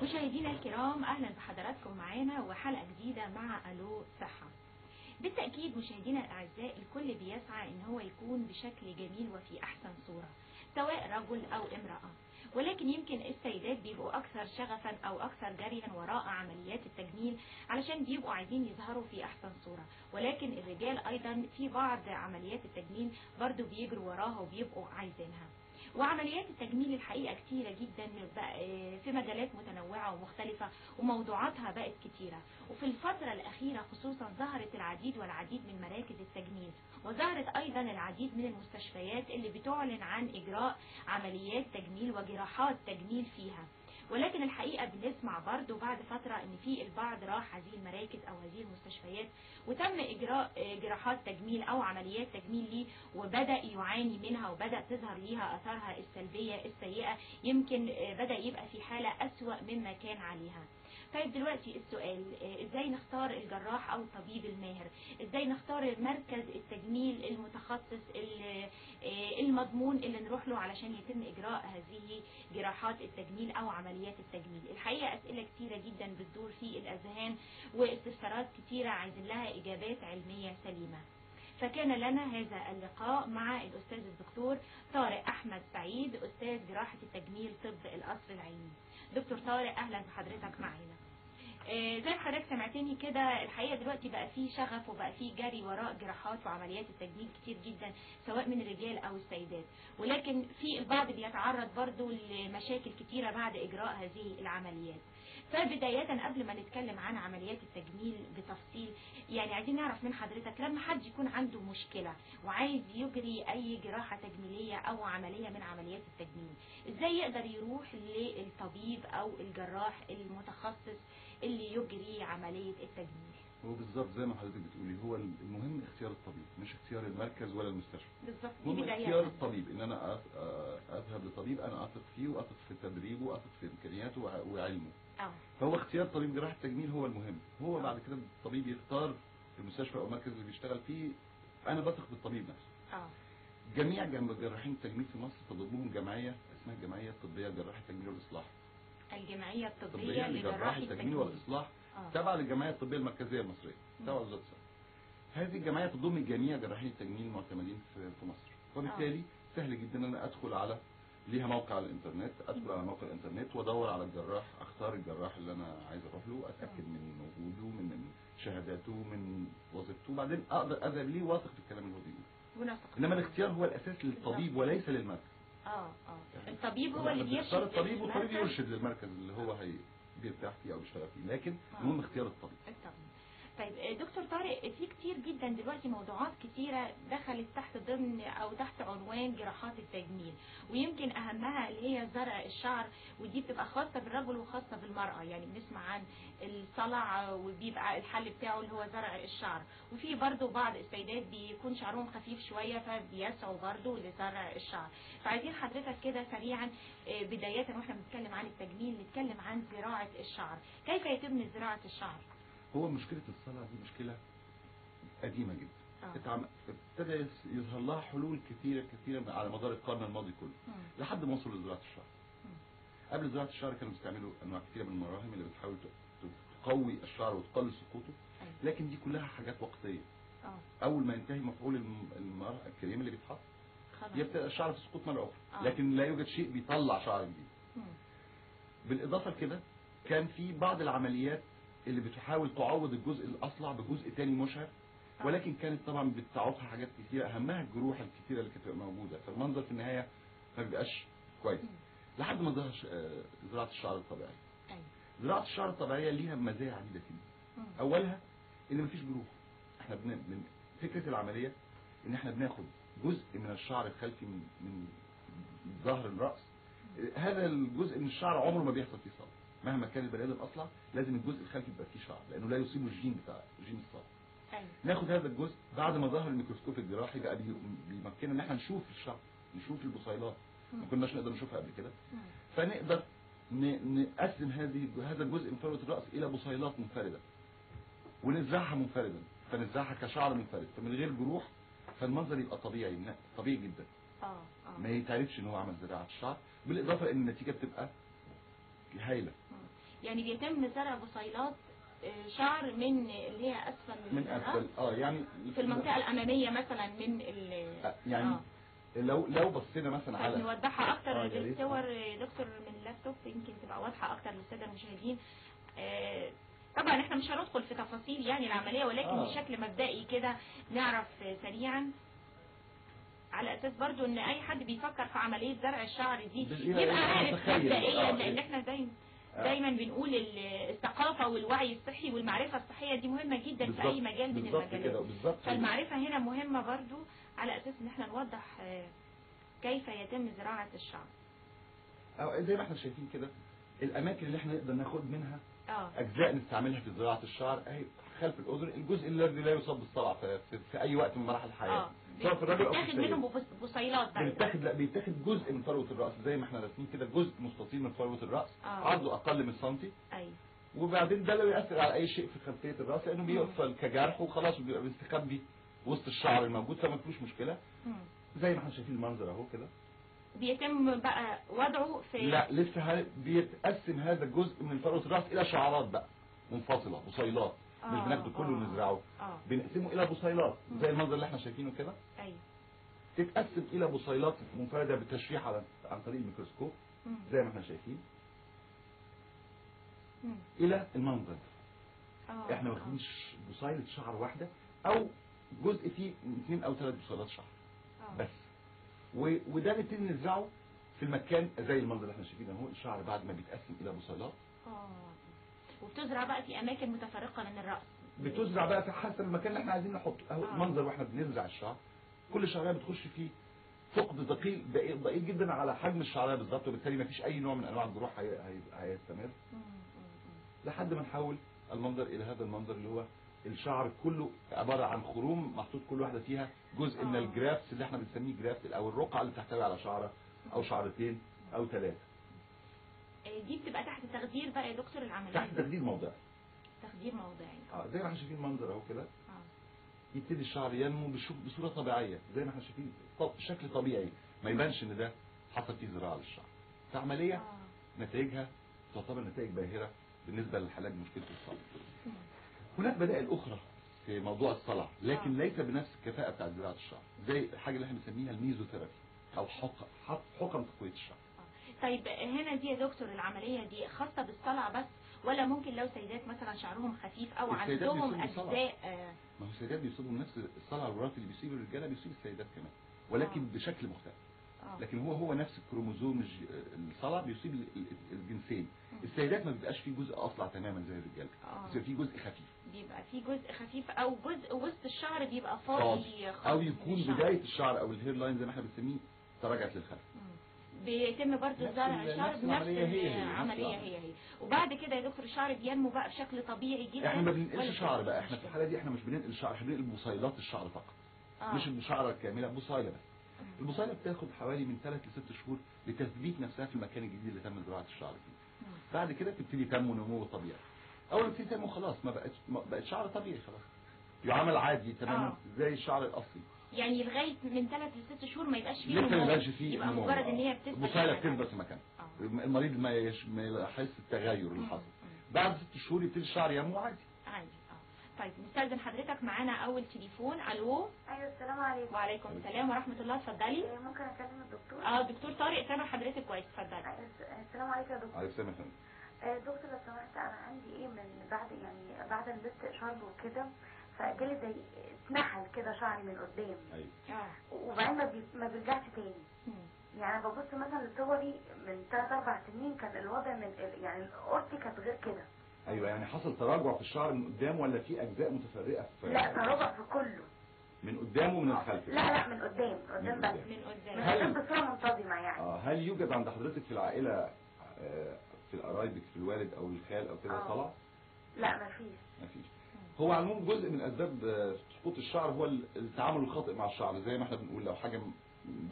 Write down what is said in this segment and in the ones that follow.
مشاهدينا الكرام، اهلا بحضراتكم معانا وحلقه جديدة مع الو صحة. بالتاكيد مشاهدينا الاعزاء، الكل بيسعى ان هو يكون بشكل جميل وفي احسن صوره، سواء رجل او امراة، ولكن يمكن السيدات بيبقوا اكثر شغفا او اكثر جريا وراء عمليات التجميل علشان بيبقوا عايزين يظهروا في احسن صوره، ولكن الرجال ايضا في بعض عمليات التجميل برضو بيجروا وراها وبيبقوا عايزينها. وعمليات التجميل الحقيقة كتيرة جدا في مجالات متنوعة ومختلفة، وموضوعاتها بقت كتيرة. وفي الفترة الأخيرة خصوصا ظهرت العديد والعديد من مراكز التجميل، وظهرت أيضا العديد من المستشفيات اللي بتعلن عن إجراء عمليات تجميل وجراحات تجميل فيها. ولكن الحقيقة بنسمع برضو بعد فترة ان في البعض راح هذه المراكز او هذه المستشفيات وتم اجراء جراحات تجميل او عمليات تجميل ليه، وبدأ يعاني منها وبدأ تظهر ليها اثارها السلبية السيئة، يمكن بدأ يبقى في حالة اسوأ مما كان عليها. طيب دلوقتي السؤال، ازاي نختار الجراح او الطبيب الماهر؟ ازاي نختار مركز التجميل المتخصص المضمون اللي نروح له علشان يتم اجراء هذه جراحات التجميل او عمليات التجميل؟ الحقيقة اسئلة كتيرة جدا بتدور في الاذهان، واستفسارات كتيرة عايزين لها اجابات علمية سليمة. فكان لنا هذا اللقاء مع الأستاذ الدكتور طارق أحمد سعيد، أستاذ جراحة التجميل طب القصر العيني. دكتور طارق، أهلا بحضرتك معنا. زي ما حضرتك سمعتني كده، الحقيقة دلوقتي بقى فيه شغف وبقى فيه جري وراء جراحات وعمليات التجميل كتير جدا، سواء من الرجال أو السيدات، ولكن في البعض بيتعرض برضو لمشاكل كتيرة بعد إجراء هذه العمليات. فبداية قبل ما نتكلم عن عمليات التجميل بتفصيل، يعني عايزين نعرف من حضرتك لما حد يكون عنده مشكلة وعايز يجري أي جراحة تجميلية أو عملية من عمليات التجميل، إزاي يقدر يروح للطبيب أو الجراح المتخصص اللي يجري عملية التجميل؟ هو بالظبط زي ما حضرتك بتقولي، هو المهم اختيار الطبيب، مش اختيار المركز ولا المستشفى. بالظبط، المهم اختيار الطبيب، ان انا اذهب لطبيب انا اثق فيه واثق في تدريبه واثق في امكانياته وعلمه. فهو اختيار طبيب جراحة التجميل هو المهم. هو بعد كده الطبيب يختار المستشفى او المركز اللي بيشتغل فيه. انا بثق بالطبيب نفسه. جميع جراحين التجميل في مصر تضمهم جمعية اسمها الجمعية الطبية لجراحة التجميل والإصلاح. الجمعية الطبية لجراحة التجميل والإصلاح تابعة للجمعية الطبية المركزية المصرية، تابعة لوزارة الصحة. هذه الجمعية تضم جميع جراحين التجميل المعتمدين في مصر، وبالتالي سهل جدا ان انا ادخل على ليها موقع على الانترنت، ادخل على موقع الانترنت وادور على الجراح، اختار الجراح اللي انا عايز اروح له، اتاكد من وجوده، من شهاداته، من وظيفته، وبعدين اقدر اذهب ليه واثق في الكلام اللي هو بيقوله. انما الاختيار هو الاساس للطبيب وليس للمركز. يعني الطبيب هو اللي بيرشد الطبيب، والطبيب يرشد للمركز اللي هو بيرتاح فيه او بيشتغل فيه، لكن المهم اختيار الطبيب. طيب دكتور طارق، في كتير جدا دلوقتي موضوعات كتيرة دخلت تحت ضمن او تحت عنوان جراحات التجميل، ويمكن اهمها اللي هي زرع الشعر، ودي بتبقى خاصة بالرجل وخاصة بالمرأة. يعني بنسمع عن الصلع وبيبقى الحل بتاعه اللي هو زرع الشعر، وفي برضو بعض السيدات بيكون شعرهم خفيف شوية فبيسعوا برضو لزرع الشعر. فعايزين حضرتك كده سريعا بداية واحنا بنتكلم عن التجميل نتكلم عن زراعة الشعر، كيف يتم زراعة الشعر؟ هو مشكلة الصلع دي مشكلة قديمة جدا. ابتدى يظهر لها حلول كثيرة كثيرة على مدار القرن الماضي كله، لحد ما وصلوا لزراعة الشعر. قبل زراعة الشعر كانوا بيستعملوا أنواع كثيرة من المراهم اللي بتحاول تقوي الشعر وتقلل سقوطه، لكن دي كلها حاجات وقتية. أول ما ينتهي مفعول الكريم اللي بيتحط يبدأ الشعر في السقوط مرة أخرى، لكن لا يوجد شيء بيطلع شعر جديد. بالإضافة لكده كان في بعض العمليات اللي بتحاول تعوض الجزء الأصلع بجزء تاني مشعر، ولكن كانت طبعا بتعوقها حاجات كتيرة، أهمها الجروح الكتيرة اللي كانت موجودة، فالمنظر في النهاية ما بيبقاش كويس، لحد ما ظهر زراعة الشعر الطبيعية. زراعة الشعر الطبيعية ليها مزايا عديدة جدا. أولها إن مفيش جروح. احنا فكرة العملية إن احنا بناخد جزء من الشعر الخلفي من ظهر الرأس. هذا الجزء من الشعر عمره ما بيحصل فيه صلع، مهما كان البني ادم اصلع لازم الجزء الخلفي يبقى فيه شعر، لانه لا يصيبه الجين بتاع جين الصلع. ناخد هذا الجزء بعد ما ظهر الميكروسكوب الجراحي بقى بيمكننا ان احنا نشوف الشعر، نشوف البصيلات، ما كناش نقدر نشوفها قبل كده. فنقدر نقسم هذا الجزء من فروه الراس الى بصيلات منفردة ونزرعها منفردا، فنزرعها كشعر منفرد، فمن غير جروح، فالمنظر يبقى طبيعي طبيعي جدا. ما يتعرفش ان هو عمل زراعة الشعر، بالاضافة ان النتيجة بتبقى هايلة. يعني بيتم زرع بصيلات شعر من اللي هي اسفل من اسفل يعني في المنطقة الامامية مثلا من يعني لو بصينا مثلا على نوضحها اكتر بالصور دكتور من اللابتوب يمكن تبقى واضحة اكتر للسادة المشاهدين. طبعا احنا مش هندخل في تفاصيل يعني العملية، ولكن بشكل مبدئي كده نعرف سريعا على اساس برضو ان اي حد بيفكر في عملية زرع الشعر دي يبقى عارف مبدئيا، لان احنا دايما بنقول الثقافة والوعي الصحي والمعرفة الصحية دي مهمة جدا في اي مجال من المجالات. فالمعرفه هنا مهمة برضو على اساس ان احنا نوضح كيف يتم زراعة الشعر. زي ما احنا شايفين كده الاماكن اللي احنا نقدر ناخد منها اجزاء نستعملها في زراعة الشعر اهي خلف الاذن، الجزء الذي لا يصاب بالصلع في اي وقت من مراحل الحياة، سواء في الرجل او في السيدة. بيتاخد منه بصيلات بقى، بيتاخد جزء من فروه الراس زي ما احنا راسمين كده، جزء مستطيل من فروه الراس عرضه اقل من سنتي. ايوه. وبعدين ده لا يؤثر على اي شيء في خلفية الراس لانه بيقفل كجرح وخلاص، وبيبقى مستخبي وسط الشعر الموجود فما فيهوش مشكلة. زي ما احنا شايفين المنظر اهو كده. بيتم بقى وضعه في لا لسه بيتقسم هذا الجزء من فروه الراس الى شعرات بقى منفصلة، بصيلات، مش بناخده كله ونزرعه، بنقسمه الى بصيلات زي المنظر اللي احنا شايفينه كده. ايوه. تتقسم الى بصيلات منفردة بالتشريح عن طريق الميكروسكوب زي ما احنا شايفين الى المنظر. احنا واخدين بصيله شعر واحدة او جزء فيه 2 أو 3 بصيلات شعر بس، وده نبتدي نزرعه في المكان زي المنظر اللي احنا شايفينه اهو. الشعر بعد ما بيتقسم الى بصيلات وبتزرع بقى في اماكن متفرقة من الراس، بتزرع بقى في حسب المكان اللي احنا عايزين نحطه اهو. المنظر واحنا بنزرع الشعر كل شعرية بتخش فيه ثقب دقيق دقيق جدا على حجم الشعرية بالظبط، وبالتالي ما فيش اي نوع من انواع الجروح هيستمر لحد ما نحول المنظر الى هذا المنظر اللي هو الشعر كله عبارة عن خروم محطوط كل واحدة فيها جزء من ال grafts اللي احنا بنسميه graft او الرقعة اللي بتحتوي على شعره او شعرتين او 3. دي بتبقى تحت تخدير بقى يا دكتور العملية؟ تحت تخدير موضعي. تخدير موضعي. زي ما احنا شايفين المنظر اهو كده. يبتدي الشعر ينمو بصورة طبيعية زي ما احنا شايفين بشكل طبيعي، ما يبانش ان ده حصل فيه زراعة للشعر. فعملية نتائجها تعتبر نتائج باهره بالنسبة للحالات مشكلة الصلع. هناك بدائل اخرى في موضوع الصلع لكن ليس بنفس الكفاءة بتاعت زراعة الشعر، زي الحاجة اللي احنا بنسميها الميزوثيرابي او حقن تقوية الشعر. طيب هنا دي يا دكتور العملية دي خاصة بالصلع بس، ولا ممكن لو سيدات مثلا شعرهم خفيف او عندهم اجزاء؟ ما هو السيدات بيصيبهم نفس الصلع الوراثي اللي بيصيب الرجالة بيصيب السيدات كمان، ولكن بشكل مختلف. لكن هو نفس الكروموزوم الصلع بيصيب الجنسين. السيدات ما بيبقاش فيه جزء اصلع تماما زي الرجالة، بس في جزء خفيف. بيبقى فيه جزء خفيف او جزء وسط الشعر بيبقى فاضي او يكون بداية الشعر او ال hairline زي ما احنا بنسميه تراجعت للخلف. بيتم برضه زرع الشعر بنفس العملية هي. وبعد كده يا دكتور الشعر بينمو بقى بشكل طبيعي جدا. احنا ما بننقلش شعر بقى، احنا في الحالة دي احنا مش بننقل شعر، احنا بننقل بصيلات الشعر فقط. مش الشعرة الكاملة، بصيله بس. البصيله بتاخد حوالي من 3 ل 6 شهور لتثبيت نفسها في المكان الجديد اللي تم زراعة الشعر فيه. بعد كده تبتدي تنمو نمو طبيعي. اول ما تبتدي تنمو خلاص ما بقت شعر طبيعي خلاص، يعمل عادي تماما زي الشعر الاصلي. يعني لغاية من 3 ل 6 شهور ما يبقاش فيه نمو، لسه ما يبقاش فيه، يبقى مجرد ان هي بتثبت البصيله بتثبت في مكانها. المريض ما يحس التغير اللي حصل. بعد 6 شهور يبتدي الشعر ينمو عادي. طيب نستأذن حضرتك معانا اول تليفون. الو. ايوه السلام عليكم. وعليكم السلام ورحمة الله، اتفضلي. ممكن اكلم الدكتور؟ دكتور طارق سامع حضرتك كويس، اتفضلي. السلام عليكم يا دكتور. عليكم السلام يا فندم. دكتور لو سمحت انا عندي من بعد يعني بعد ما لبست شرب وكده فجالي زي اتنحل كده شعري من قدام. ايوه. وبعدين ما بيرجعش تاني. يعني انا ببص مثلا لصوري من 3 4 سنين كان الوضع من يعني قرطي كانت غير كده. ايوه، يعني حصل تراجع في الشعر من قدام ولا في اجزاء متفرقة في؟ لا تراجع في كله، من قدام ومن الخلف. لا من قدام، قدام بس، من قدام، من قدام بصورة منتظمة يعني. هل يوجد عند حضرتك في العائلة في القرايبك في الوالد او الخال او كده صلع؟ لا مفيش. مفيش. هو على العموم جزء من اسباب سقوط الشعر هو التعامل الخاطئ مع الشعر، زي ما احنا بنقول لو حاجة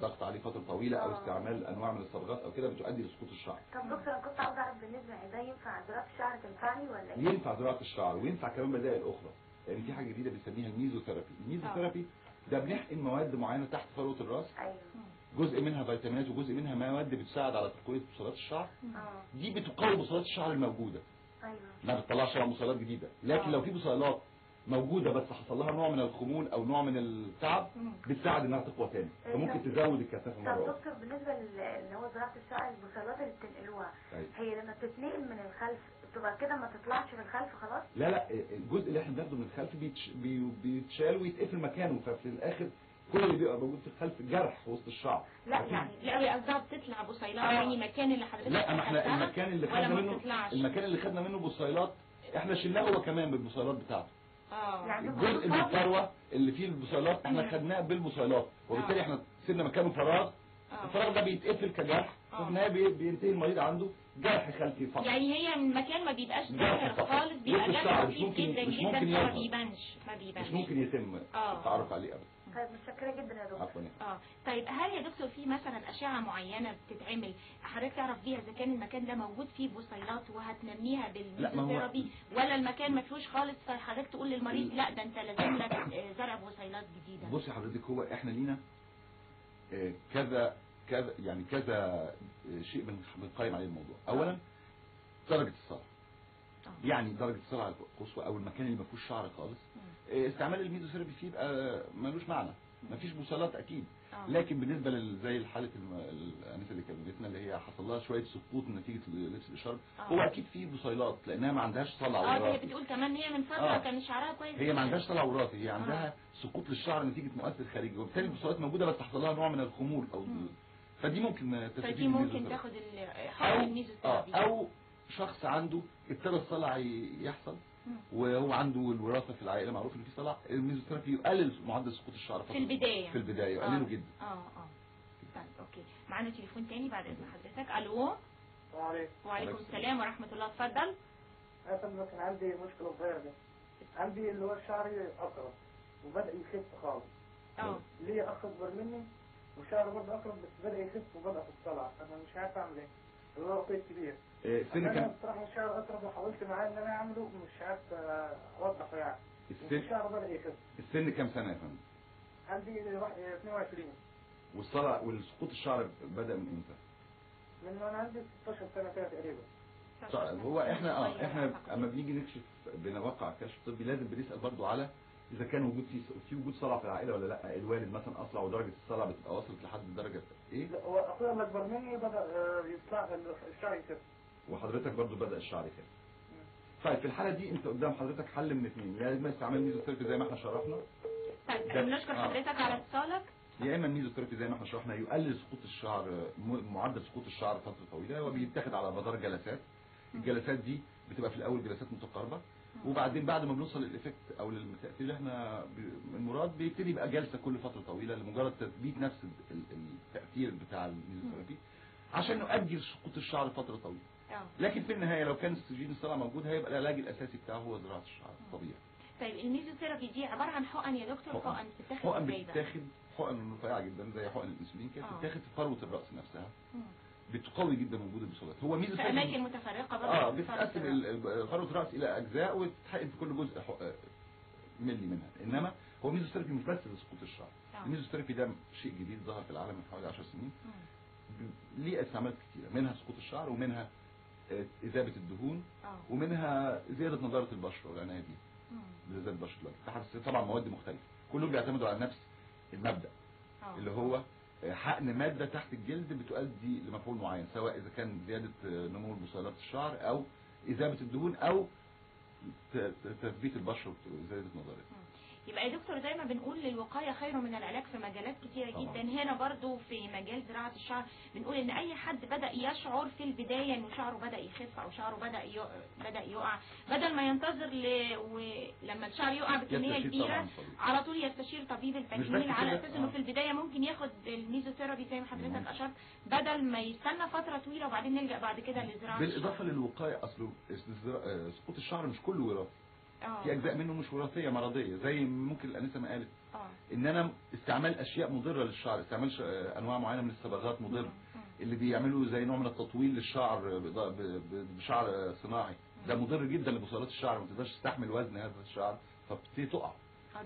ضغط عليه فترة طويلة او استعمال انواع من الصبغات او كده بتؤدي لسقوط الشعر. طب دكتور انا كنت عاوز اعرف بالنسبة ده ينفع زراعة الشعر تنفعني ولا ايه؟ ينفع زراعة الشعر وينفع كمان بدائل اخرى، لان في حاجة جديدة بنسميها الميزوثيرابي. الميزوثيرابي ده بنحقن مواد معينة تحت فروه الراس. ايوه. جزء منها فيتامينات وجزء منها مواد بتساعد على تقوية بصيلات الشعر. دي بتقوي بصيلات الشعر الموجودة. ايوه، ما بتطلعش بصيلات جديدة. لكن لو في بصيلات موجودة بس حصل لها نوع من الخمول او نوع من التعب بتساعد انها تقوى تاني، فممكن تزود الكثافة مرة اخرى. طب دكتور بالنسبة اللي هو زراعة الشعر، البصيلات اللي بتنقلوها هي لما بتتنقل من الخلف تبقى كده ما تطلعش من الخلف خلاص؟ لا لا، الجزء اللي احنا بناخده من الخلف بيتشال ويتقفل مكانه، ففي الاخر كل اللي بيبقى موجود في الخلف جرح وسط الشعر. لا يعني لا، هي قصدها بتطلع بصيلات يعني مكان اللي حضرتك. لا، ما احنا المكان اللي خدنا منه، المكان اللي خدنا منه بصيلات احنا شلناه هو كمان بالبصيلات بتاعته. يعني الجزء من الفروه اللي فيه البصيلات احنا خدناه بالبصيلات، وبالتالي احنا سيبنا مكانه فراغ. الفراغ ده بيتقفل كجرح، وفي النهاية بينتهي المريض عنده جرح خلفي فقط. يعني هي المكان ما بيبقاش ظاهر خالص، بيبقى جرح خفيف جدا جدا، ما بيبانش، مش ممكن يتم التعرف عليه ابدا. طيب متشكره جدا يا دكتور. عفوا. طيب هل يا دكتور في مثلا اشعه معينة بتتعمل حضرتك تعرف بيها اذا كان المكان ده موجود فيه بصيلات وهتنميها بالميزوثيرابي، ولا المكان ما فيهوش خالص فحضرتك تقول للمريض لا ده انت لازم لك زرع بصيلات جديدة؟ بصي حضرتك، هو احنا لينا كذا كذا يعني كذا شيء بنقيم عليه الموضوع. اولا درجه الصلع، يعني درجه الصلع القصوى او المكان اللي ما فيهوش شعر خالص، استعمال الميزوثيرابي فيه يبقى ملوش معنى، مفيش بصيلات اكيد. لكن بالنسبة زي حاله الانسة اللي كلمتنا اللي هي حصل لها شوية سقوط نتيجة لبس الاشارب، هو اكيد فيه بصيلات لانها ما عندهاش صلع وراثي. هي بتقول كمان هي من فترة كان شعرها كويس، هي ما عندهاش صلع وراثي، هي عندها سقوط للشعر نتيجة مؤثر خارجي، وبالتالي البصيلات موجودة بس حصل لها نوع من الخمول او فدي ممكن تستفيد، فدي ممكن تاخد حقن الميزوثيرابي. او شخص عنده ابتدى الصلع يحصل وهو عنده الوراثة في العائلة معروف ان في صلع، الميزوثيرابي يقلل معدل سقوط الشعر في البداية، في البداية يقلله جدا. طيب okay، معانا تليفون تاني بعد اذن حضرتك. الو. وعليكم. وعليكم السلام ورحمة الله، اتفضل. انا كان عندي مشكلة صغيرة بس، عندي اللي هو شعري اقرب وبدا يخف خالص. ليه اخ اكبر مني وشعره برضه اقرب بس بدا يخف وبدا في الصلع، انا مش عارف اعمل ايه. اللي هو اخوي الكبير. السن كام؟ انا بصراحة الشعر اقرب وحاولت معاه ان انا اعمله مش عارف اوضحه يعني. الشعر بدا يخف. السن كام سنة يا فندم؟ عندي 22. والصلع والسقوط الشعر بدا من امتى؟ من وانا عندي 16 سنة كده تقريبا. طيب هو احنا احنا اما بنيجي نكشف بنوقع كشف طبي لازم بنسال برضو على اذا كان وجود في وجود صلع في العائلة ولا لا. الوالد مثلا اصلع ودرجة الصلع بتبقى وصلت لحد درجه ايه؟ لا هو اخويا اللي اكبر مني بدا يطلع الشعر يخف، وحضرتك برضو بدا الشعر يخف. طيب في الحالة دي انت قدام حضرتك حل من اثنين، يا اما استعمال ميزوثيرابي زي ما احنا شرحنا. طيب بنشكر حضرتك على اتصالك. يا اما الميزوثيرابي زي ما احنا شرحنا يقلل سقوط الشعر، معدل سقوط الشعر فترة طويلة، وبيتاخد على مدار جلسات. الجلسات دي بتبقى في الاول جلسات متقاربة، وبعدين بعد ما بنوصل لل effect او للتاثير اللي احنا المراد بيبتدي يبقى جلسه كل فترة طويلة لمجرد تثبيت نفس التاثير بتاع الميزوثيرابي عشان نؤجل سقوط الشعر فترة طويلة. لكن في النهاية لو كان جين الصلع موجود هيبقى العلاج الاساسي بتاعه هو زراعة الشعر الطبيعي. طيب الميزوثيرابي دي عبارة عن حقن يا دكتور؟ حقن بتتاخد؟ حقن بتتاخد، حقن رفيعة جدا زي حقن الانسولين كده، بتتاخد في فروه الراس نفسها. بتقوي جدا وجود البصيلات. هو ميزوثيرابي في اماكن متفرقة برضه، بتتقسم فروه الراس الى اجزاء وتتحقن في كل جزء ملي منها. انما هو ميزوثيرابي مش بس لسقوط الشعر. الميزوثيرابي ده شيء جديد ظهر في العالم من حوالي 10 سنين، ليه استعمالات كتيرة، منها سقوط الشعر ومنها اذابه الدهون ومنها زيادة نضاره البشرة والعناية بيها بزيادة البشرة دلوقتي. طبعا مواد مختلفة كلهم بيعتمدوا على نفس المبدا اللي هو حقن مادة تحت الجلد بتؤدي لمفعول معين، سواء اذا كان زيادة نمو بصيلات الشعر او اذابه الدهون او تثبيت البشرة وزيادة نضارتها. يبقى يا دكتور زي ما بنقول للوقاية خير من العلاج في مجالات كتيرة جدا. هنا برضو في مجال زراعة الشعر بنقول ان اي حد بدأ يشعر في البداية انه شعره بدأ يخف او شعره بدأ يقع، بدل ما ينتظر لما الشعر يقع بكمية كبيرة على طول يستشير طبيب التجميل على اساس انه في البداية ممكن ياخد الميزوثيرابي زي ما حضرتك اشرت، بدل ما يستنى فترة طويلة وبعدين نلجأ بعد كده لزراعة. بالاضافة للوقاية، اصله سقوط الشعر مش كله وراثي، في اجزاء منه مش وراثية، مرضية زي ممكن الانسة ما قالت ان انا استعمال اشياء مضرة للشعر، استعمال انواع معينة من الصبغات مضرة، اللي بيعملوا زي نوع من التطويل للشعر بشعر صناعي، ده مضر جدا لبصيلات الشعر، ما تقدرش تستحمل وزن هذا الشعر فبتبتدي تقع.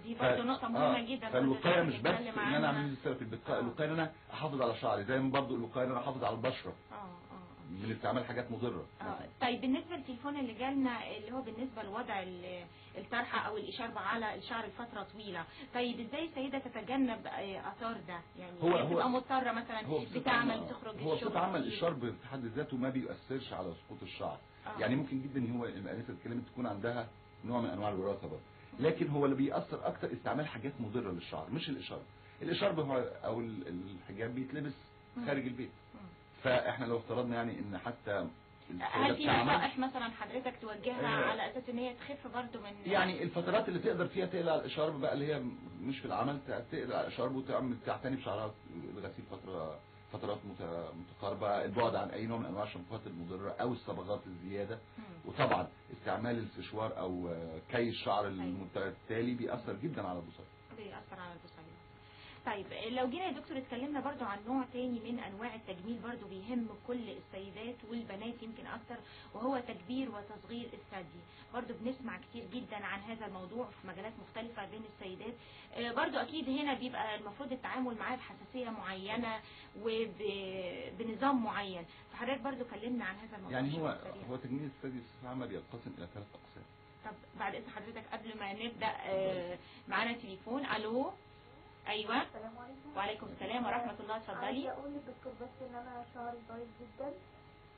دي برضه نقطة مهمة جدا. فالوقايه مش بس ان انا اعمل ميزوثيرابي، الوقاية ان انا احافظ على شعري، زي ما برضه الوقاية ان انا احافظ على البشرة. من استعمال حاجات مضرة. طيب بالنسبة للتليفون اللي جالنا اللي هو بالنسبة لوضع الطرحة او الاشاربه على الشعر لفترة طويلة، طيب ازاي السيدة تتجنب اثار ده؟ يعني هو تبقى مضطرة مثلا بتعمل تخرج الشغل. هو بصفة عامة الاشارب في حد ذاته ما بيؤثرش على سقوط الشعر. يعني ممكن جدا ان هو الانسة اتكلمت تكون عندها نوع من انواع الوراثة برضه، لكن هو اللي بيأثر اكتر استعمال حاجات مضرة للشعر مش الاشارب. الاشارب هو او الحجاب بيتلبس خارج البيت. فاحنا لو افترضنا يعني ان حتى هل في نصائح مثلا حضرتك توجهها على اساس ان هي تخف برضه من يعني الفترات اللي تقدر فيها تقلع الاشارب بقى اللي هي مش في العمل، تقلع الاشارب وتعمل تعتني بشعرها، الغسيل فترات متقاربة، البعد عن اي نوع من انواع الشامبوهات المضرة او الصبغات الزيادة، وطبعا استعمال السشوار او كي الشعر المتتالي بيأثر جدا على البصيله. بيأثر على البصيله. طيب لو جينا يا دكتور اتكلمنا برضو عن نوع تاني من انواع التجميل برضو بيهم كل السيدات والبنات يمكن اكتر، وهو تكبير وتصغير الثدي. برضو بنسمع كتير جدا عن هذا الموضوع في مجالات مختلفة بين السيدات. برضو اكيد هنا بيبقى المفروض التعامل معاه بحساسية معينة وبنظام معين، فحضرتك برضو كلمنا عن هذا الموضوع. يعني هو تجميل الثدي بصفة عامة بينقسم الى 3 اقسام. طب بعد اذن حضرتك قبل ما نبدأ معانا تليفون. الو. ايوه. السلام عليكم. وعليكم السلام ورحمة الله. اتفضلي. عايزه اقول للدكتور بس ان انا شعري ضعيف جدا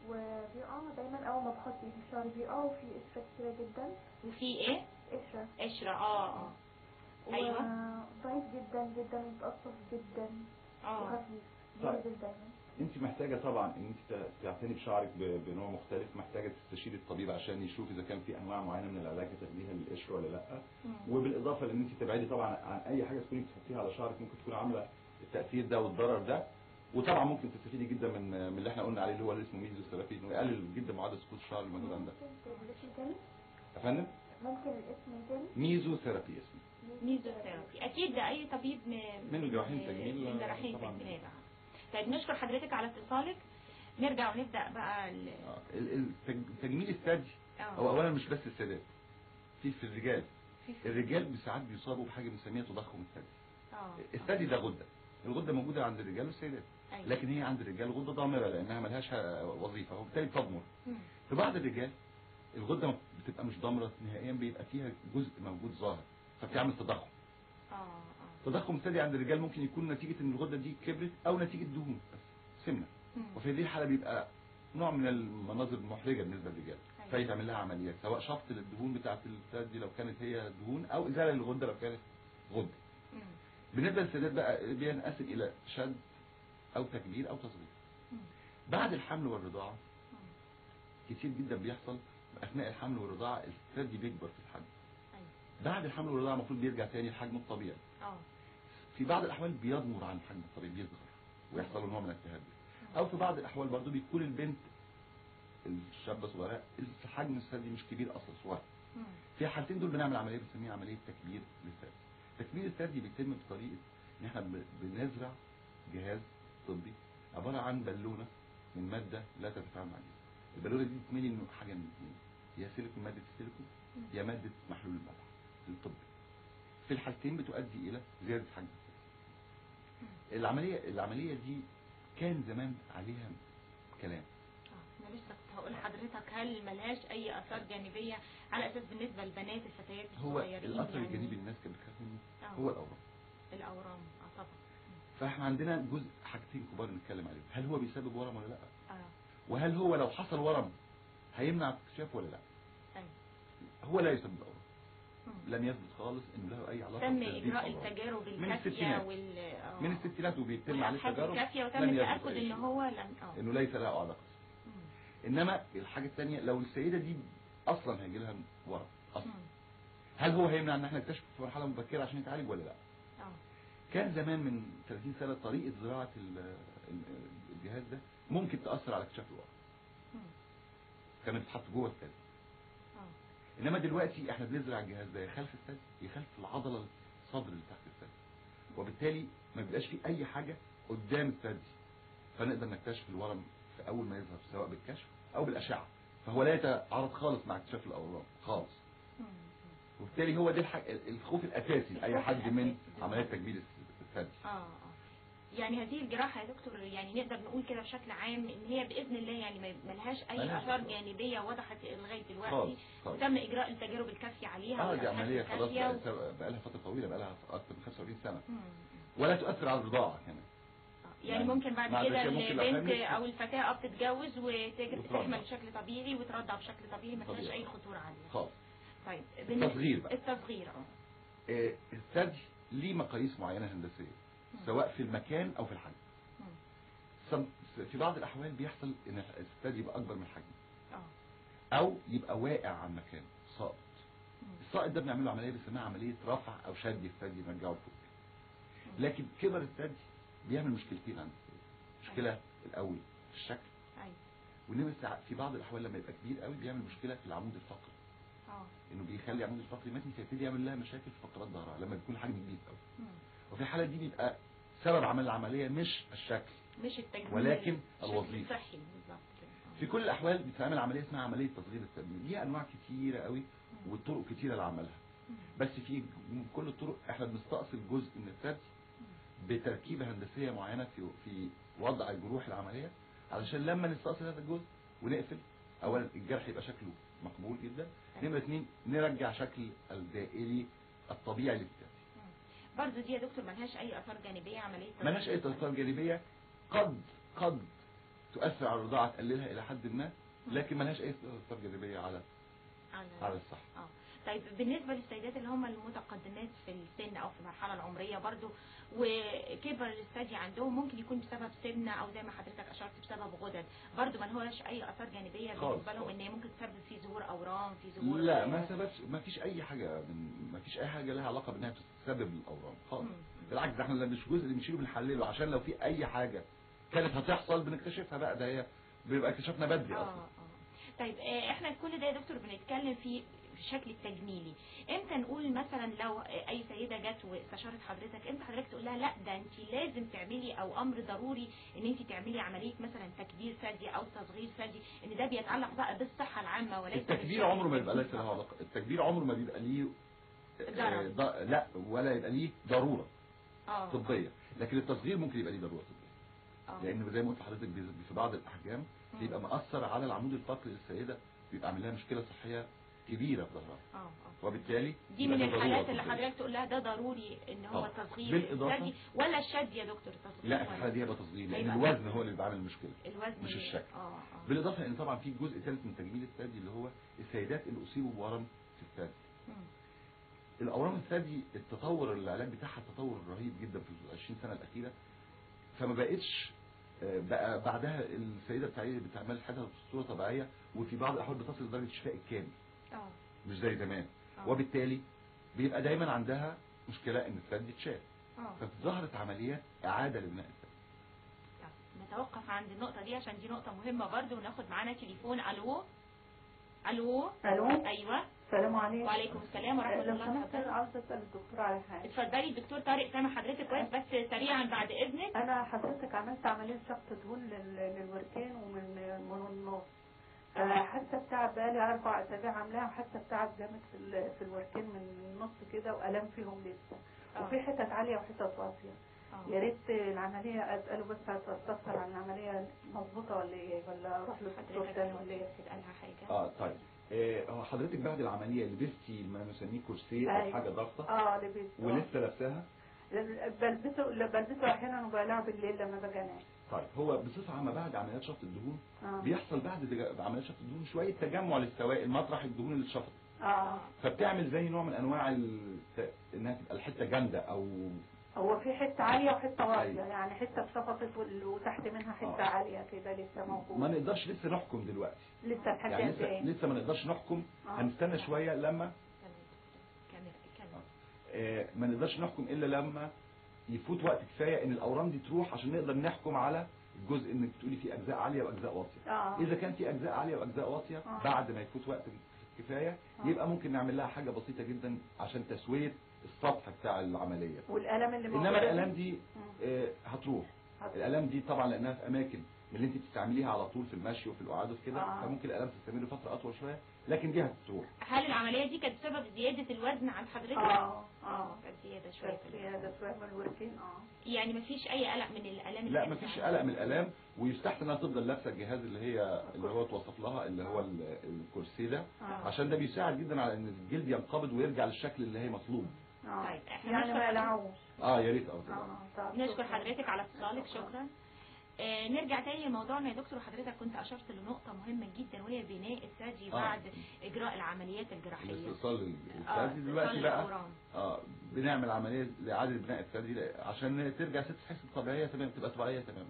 وبيقع دايما، اول ما بحط ايدي شعري بيقع، وفي قشرة كتيرة جدا. وفي ايه؟ قشرة. قشرة. ايوه. ضعيف جدا جدا ومتقصف جدا وخفيف. بينزل دايما. انت محتاجه طبعا ان انت تعتني بشعرك بنوع مختلف، محتاجه تستشيري الطبيب عشان يشوف اذا كان في انواع معينة من العلاج تاخديها للقشره ولا لا. وبالاضافة لان انت تبعدي طبعا عن اي حاجة تكوني بتحطيها على شعرك ممكن تكون عامله التاثير ده والضرر ده. وطبعا ممكن تستفيدي جدا من اللي احنا قلنا عليه اللي هو اللي اسمه ميزوثيرابي، انه يقلل جدا معدل سقوط الشعر الموجود عندك. يا فندم ممكن الاسم تاني؟ ميزوثيرابي اسمه. ميزوثيرابي اكيد ده اي طبيب من الجراحين التجميل. من جراحين التجميل. طيب نشكر حضرتك على اتصالك. نرجع ونبدأ بقى تجميل الثدي. هو اولا مش بس السيدات، في الرجال. الرجال بساعات بيصابوا بحاجة بنسميها تضخم الثدي. الثدي ده غده، الغدة موجودة عند الرجال والسيدات، لكن هي عند الرجال غده ضامره لانها ملهاش وظيفة وبالتالي بتضمر. في بعض الرجال الغدة بتبقى مش ضامره نهائيا، بيبقى فيها جزء موجود ظاهر فبتعمل تضخم. تضخم الثدي عند الرجال ممكن يكون نتيجة ان الغدة دي كبرت او نتيجة دهون بس سمنة، وفي هذه الحالة بيبقى نوع من المناظر المحرجة بالنسبة للرجال، فيتعمل لها عمليات سواء شفط للدهون بتاعة الثدي لو كانت هي دهون او ازالة للغدة لو كانت غدة. بالنسبة للسيدات بقى بينقسم الى شد او تكبير او تصغير. بعد الحمل والرضاعة كتير جدا بيحصل اثناء الحمل والرضاعة الثدي بيكبر في الحجم. بعد الحمل والرضاعة المفروض بيرجع تاني لحجمه الطبيعي. في بعض الأحوال بيضمر عن الحجم الطبيعي، بيصغر ويحصل له نوع من التهدد. أو في بعض الأحوال برضو بيكون البنت الشابة صغيرة الحجم الثدي مش كبير أصلا، صغير. في الحالتين دول بنعمل عملية بنسميها عملية تكبير للثدي. تكبير الثدي بيتم بطريقة إن احنا بنزرع جهاز طبي عبارة عن بالونة من مادة لا تتفاعل مع الجسم. البالونة دي بتميل إنه حاجة من اثنين، يا سيليكون، مادة السيليكون، يا مادة محلول الملح الطبي. في الحالتين بتؤدي الى زيادة حجم الثدي. العملية دي كان زمان عليها كلام. انا لسه كنت هقول لحضرتك هل ملهاش اي اثار جانبيه على اساس بالنسبة للبنات الفتيات الصغيرين؟ هو الاثر الجانبي الناس كانت بتخاف منه هو الاورام. الاورام طبعا. فاحنا عندنا جزء حاجتين كبار نتكلم عليهم، هل هو بيسبب ورم ولا لا؟ وهل هو لو حصل ورم هيمنع اكتشافه ولا لا؟ هو لا يسبب اورام. لم يثبت خالص انه له اي علاقة. تم اجراء التجارب الكافيه من الستينات وبيتم عليه التجارب الكافيه وتم التاكد ان هو لم انه ليس له علاقة. انما الحاجة الثانية لو السيدة دي اصلا هيجي لها ورم اصلا، هل هو هيمنع ان احنا نكتشفه في مرحلة مبكرة عشان يتعالج ولا لا؟ كان زمان من 30 سنة طريقه زراعة الجهاز ده ممكن تاثر على اكتشاف الورم. كانت بتتحط جوه الثدي. انما دلوقتي احنا بنزرع الجهاز ده يخالف الثدي، يخالف العضلة الصدر اللي تحت الثدي، وبالتالي ما بيبقاش فيه اي حاجة قدام الثدي، فنقدر نكتشف الورم في اول ما يظهر سواء بالكشف او بالاشعه، فهو لا يتعارض خالص مع اكتشاف الاورام خالص. وبالتالي هو ده الخوف الاساسي لاي حد من عمليات تكبير الثدي. يعني هذه الجراحة يا دكتور يعني نقدر نقول كده بشكل عام ان هي باذن الله يعني ملهاش اي اثار جانبيه وضحت لغاية دلوقتي، وتم اجراء التجارب الكافيه عليها. دي عملية خلاص بقى لها فترة طويلة، بقى لها اكثر من 45 سنة. ولا تؤثر على الرضاعة كمان. يعني ممكن بعد كده البنت او الفتاة بتتجوز وتحمل بشكل طبيعي وترضع بشكل طبيعي، ما فيهاش اي خطورة عليها خالص. طيب التصغير بقى، التصغير الثدي ليه مقاييس معينة هندسية سواء في المكان او في الحجم. في بعض الاحوال بيحصل ان الثدي يبقى اكبر من الحجم، او يبقى واقع عن مكانه، ساقط. الساقط ده بنعمله عملية بنسميها عملية رفع او شد الثدي، نرجعه لفوق. لكن كبر الثدي بيعمل مشكلتين عند الثدي. مشكلة الاول في الشكل، وانما في بعض الاحوال لما يبقى كبير قوي بيعمل مشكلة في العمود الفقري. انه بيخلي العمود الفقري متني، فيبتدي يعمل لها مشاكل في فقرات ظهرها لما بيكون الحجم كبير قوي. وفي الحالة دي بيبقى سبب عمل العملية مش الشكل، مش التجميل، ولكن الوظيفة. الصحي بالظبط. في كل الاحوال بتتعمل عملية اسمها عملية تصغير الثدي، ليها انواع كتيرة قوي وطرق كتيرة لعملها. بس في كل الطرق احنا بنستأصل جزء من الثدي بتركيبه هندسية معينة في وضع جروح العملية، علشان لما نستأصل هذا الجزء ونقفل، اولا الجرح يبقى شكله مقبول جدا، نمره 2 نرجع شكل الدائري الطبيعي للثدي. برضه دي يا دكتور ملهاش اي اثار جانبيه عملية؟ ملهاش اي اثار جانبيه، قد تؤثر على الرضاعة، تقللها الى حد ما، لكن ملهاش اي اثار جانبيه على الصحة. طيب بالنسبة للسيدات اللي هم المتقدمات في السن او في المرحلة العمرية برضو وكبر الثدي عندهم، ممكن يكون بسبب سمنه او زي ما حضرتك اشرت بسبب غدد، برضو ما لهوش اي اثار جانبيه بالنسبة لهم ان هي ممكن تسبب في ظهور اورام، في ظهور؟ لا، ما سببش، ما فيش اي حاجة ما فيش اي حاجة لها علاقة بانها تسبب الاورام خالص. بالعكس، ده احنا مش جزء اللي بنشيله بنحلله، عشان لو في اي حاجة كانت هتحصل بنكتشفها بقى، ده هي بيبقى اكتشفنا بدري اصلا. طيب احنا كل ده يا دكتور بنتكلم في الشكل التجميلي، امتى نقول مثلا لو اي سيده جت واستشارت حضرتك، امتى حضرتك تقول لها لا ده انت لازم تعملي او امر ضروري ان انت تعملي عملية مثلا تكبير ثدي او تصغير ثدي، ان ده بيتعلق بقى بالصحة العامة وليس التكبير عمره ما بيبقى ليس له علاقة، التكبير عمره ما بيبقى ليه لا ولا يبقى ليه ضرورة طبية، لكن التصغير ممكن يبقى ليه ضرورة طبية. لان زي ما قلت لحضرتك في بعض الاحجام بيبقى مأثر على العمود الفقري للسيدة، بيبقى عامل لها مشكلة صحية كبيرة في ظهرها. وبالتالي دي من الحالات اللي حضرتك تقول لها ده ضروري ان هو تصغير الثدي ولا الشد يا دكتور؟ تصغير؟ لا، في الحالة دي هيبقى تصغير، لان الوزن هو اللي بيبقى عامل المشكلة، الوزن مش الشكل. بالاضافة ان طبعا في جزء ثالث من تجميل الثدي اللي هو السيدات اللي اصيبوا بورم في الثدي. الاورام الثدي التطور العلاج بتاعها تطور رهيب جدا في ال 20 سنة الاخيرة، فما بقتش بقى بعدها السيدة بتعمل حالتها بصورة طبيعية، وفي بعض الاحوال بتصل لدرجة الشفاء الكامل، مش زي زمان. وبالتالي بيبقى دايما عندها مشكلة ان الثدي اتشال، فظهرت عمليات اعاده لبناء الثدي. نتوقف عند النقطة دي عشان دي نقطة مهمة برضو، وناخد معانا تليفون. الو الو الو. ايوه، السلام عليكم. وعليكم السلام ورحمة الله وبركاته. عاوزه اسال الدكتور على حاجة. اتفضلي الدكتور طارق، سامع حضرتك كويس، بس سريعا بعد اذنك. انا حضرتك عملت عملية شفط دهون للوركين ومن النص، حاسه بتعب بقالي 4 اسابيع عاملاها، وحاسه بتعب جامد في الوركين من النص كده، والام فيهم لسه، وفي حتت عالية وحتت واطية. يا ريت العملية اساله بس استفسر عن العملية مظبوطة ولا ايه، ولا اروح للدكتور تاني ولا ايه؟ تسالها حاجة. طيب، هو حضرتك بعد العملية لبستي ما نسميه كورسيه او حاجة ضغطه؟ لبسته. ولسه لابساها؟ بلبسه احيانا وبقلعه بالليل لما باجي انام. طيب، هو بصفة عامة بعد عمليات شفط الدهون بيحصل بعد عمليات شفط الدهون شوية تجمع للسوائل مطرح الدهون اللي اتشفطت. فبتعمل زي نوع من انواع انها تبقى الحتة جامدة، او هو في حتة عالية وحتة واطية. يعني حتة اتشفطت وتحت منها حتة عالية كده لسه موجودة. ما نقدرش لسه نحكم دلوقتي، لسه لحد يعني لسه ما نقدرش نحكم. هنستنى شوية لما ما نقدرش نحكم الا لما يفوت وقت كفاية ان الاورام دي تروح، عشان نقدر نحكم على الجزء انك بتقولي فيه اجزاء عالية واجزاء واطية. اذا كان في اجزاء عالية واجزاء واطية بعد ما يفوت وقت كفاية، يبقى ممكن نعمل لها حاجة بسيطة جدا عشان تسويه السطح بتاع العملية. والالم اللي موجودة، انما الالام دي هتروح. الالام دي طبعا لانها في اماكن من اللي انت بتستعمليها على طول في المشي وفي القعاد وفي كده، فممكن الالام تستمر فترة اطول شوية، لكن دي هتروح. هل العملية دي كانت بسبب زيادة الوزن عند حضرتك؟ كانت زيادة شوية، زيادة شوية من الوركين. يعني مفيش اي قلق من الالام؟ لا مفيش قلق من الالام، ويستحسن انها تفضل لابسه الجهاز اللي هو اتوصف لها، اللي هو الكرسي ده، عشان ده بيساعد جدا على ان الجلد ينقبض ويرجع للشكل اللي هي مطلوب. طيب احنا يعني ما يلعوش. يا ريت. نشكر حضرتك على اتصالك، شكرا. نرجع تاني لموضوعنا يا دكتور. حضرتك كنت اشرت لنقطة مهمة جدا وهي بناء الثدي بعد اجراء العمليات الجراحية. الاستئصال الثدي دلوقتي بقى بنعمل عملية لاعادة بناء الثدي عشان ترجع ست تحس طبيعية تماما، تبقى طبيعية تماما،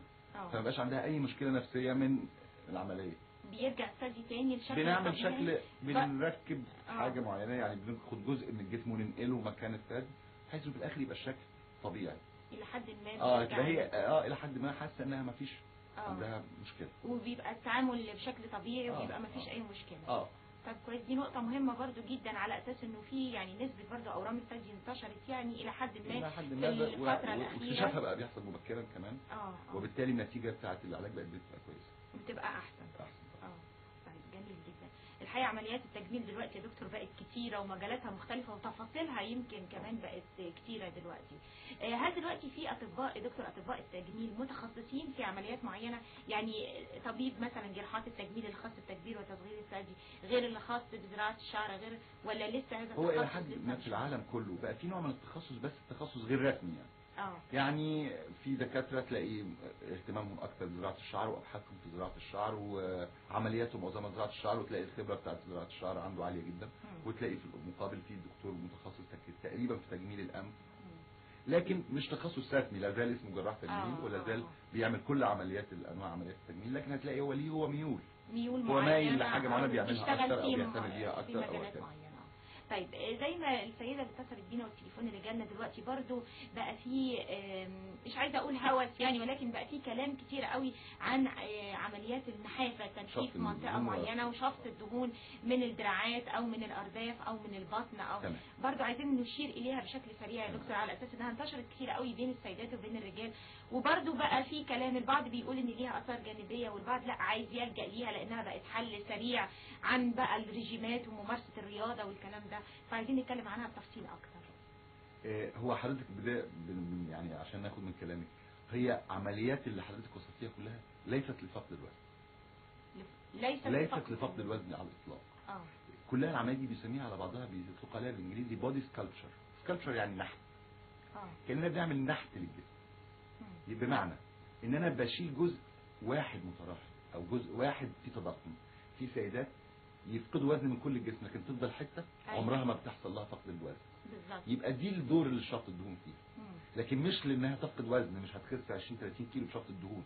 فما يبقاش عندها اي مشكلة نفسية من العملية. بيرجع الثدي تاني لشكل، بنعمل شكل، بنركب حاجة معينة، يعني بناخد جزء من الجسم وننقله مكان الثدي بحيث في الاخر يبقى الشكل طبيعي الى حد ما. تبقى هي الى حد ما حاسه انها ما فيش عندها مشكلة، وبيبقى التعامل بشكل طبيعي، وبيبقى ما فيش اي مشكلة. طب كويس، دي نقطة مهمة برضو جدا، على اساس انه في يعني نسبه برضو اورام الثدي انتشرت يعني الى حد ما في الفترة الاخيرة، واكتشافها بقى بيحصل مبكرا كمان، وبالتالي النتيجة بتاعه العلاج بقت بتبقى كويسة، بتبقى احسن. طيب جميل جدا. الحقيقة عمليات التجميل دلوقتي يا دكتور بقت كتيرة ومجالاتها مختلفة وتفاصيلها يمكن كمان بقت كتيرة دلوقتي. هل دلوقتي في اطباء يا دكتور، اطباء التجميل متخصصين في عمليات معينة؟ يعني طبيب مثلا جراحات التجميل الخاص بتكبير وتصغير الثدي غير اللي خاص بزراعه الشعر، غير، ولا لسه هذا هو الى حد ما في العالم كله بقى في نوع من التخصص، بس التخصص غير رسمي يعني. يعني في دكاترة تلاقي اهتمامهم اكتر بزراعه الشعر وابحاثهم في زراعة الشعر وعملياتهم معظمها زراعة الشعر، وتلاقي الخبرة بتاعت زراعة الشعر عنده عالية جدا، وتلاقي في المقابل في دكتور متخصص تقريبا في تجميل الانف، لكن مش تخصص رسمي، لا زال اسمه جراح تجميل ولا زال بيعمل كل عمليات الانواع عمليات التجميل، لكن هتلاقي هو ليه هو ميول هو مايل لحاجة معينة بيعملها اكتر او بيهتم بيها اكتر او اكتر. طيب زي ما السيدة اللي اتصلت بينا والتليفون اللي جالنا دلوقتي برضو بقى في، مش عايزه اقول هوس يعني، ولكن بقى في كلام كتير قوي عن عمليات النحافه، تنحيف منطقة معينة وشفط الدهون من الدراعات او من الارداف او من البطن، او برضو عايزين نشير اليها بشكل سريع يا دكتور، على اساس انها انتشرت كتير قوي بين السيدات وبين الرجال، وبرضو بقى في كلام البعض بيقول ان ليها اثار جانبيه، والبعض لا عايز يلجأ ليها لانها بقت حل سريع عن بقى الرجيمات وممارسة الرياضة والكلام ده، فعايزين نتكلم عنها بتفصيل اكتر. هو حضرتك بداية يعني عشان ناخد من كلامك، هي عمليات اللي حضرتك وصفتيها كلها ليست لفقد الوزن، ليست لفقد الوزن على الاطلاق. كلها العمليات دي بيسميها على بعضها، بيطلق عليها بالانجليزي body sculpture. sculpture يعني نحت، كاننا بنعمل نحت للجسم، بمعنى ان انا بشيل جزء واحد متراحل او جزء واحد فيه تضخم. في سيدات يفقدوا وزن من كل الجسم لكن تفضل حتة عمرها ما بتحصل لها فقد الوزن. بالظبط. يبقى دي الدور اللي شفط الدهون فيه، لكن مش لانها تفقد وزن، مش هتخس 20 30 كيلو بشفط الدهون.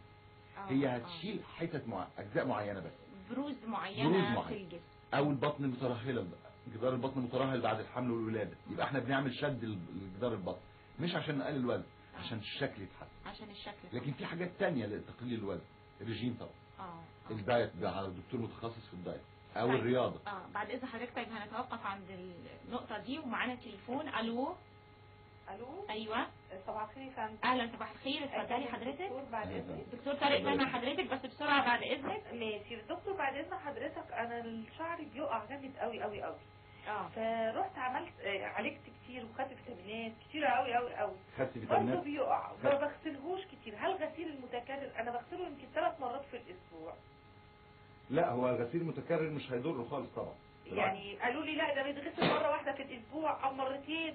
هي هتشيل حتت اجزاء معينة بس، بروز معينة في الجسم، او البطن مترهله، جدار البطن مترهل بعد الحمل والولاده، يبقى احنا بنعمل شد لجدار البطن مش عشان نقلل الوزن، عشان الشكل يتحسن، عشان الشكل. لكن في حاجات ثانية لتقليل الوزن، الرجيم طبعا، ال diet على الدكتور متخصص في ال diet، او طيب. الرياضة. بعد اذن حضرتك. طيب هنتوقف عند النقطة دي ومعانا تليفون. الو. الو. ايوه صباح الخير يا فندم. اهلا صباح الخير، اتفضلي حضرتك. بعد اذنك دكتور طارق مع حضرتك بس بسرعة بعد اذنك. ماشي دكتور، بعد اذن حضرتك انا الشعر بيقع جامد قوي قوي قوي. فروحت عملت عالجت كتير وخدت فيتامينات كتير قوي قوي قوي. خدت فيتامينات برضه بيقع، ما بغسلهوش كتير. هل غسيل المتكرر؟ انا بغسله يمكن 3 مرات في الاسبوع. لا هو الغسيل المتكرر مش هيضره خالص طبعا. يعني قالوا لي لا ده بيتغسل مرة واحدة في الاسبوع او مرتين.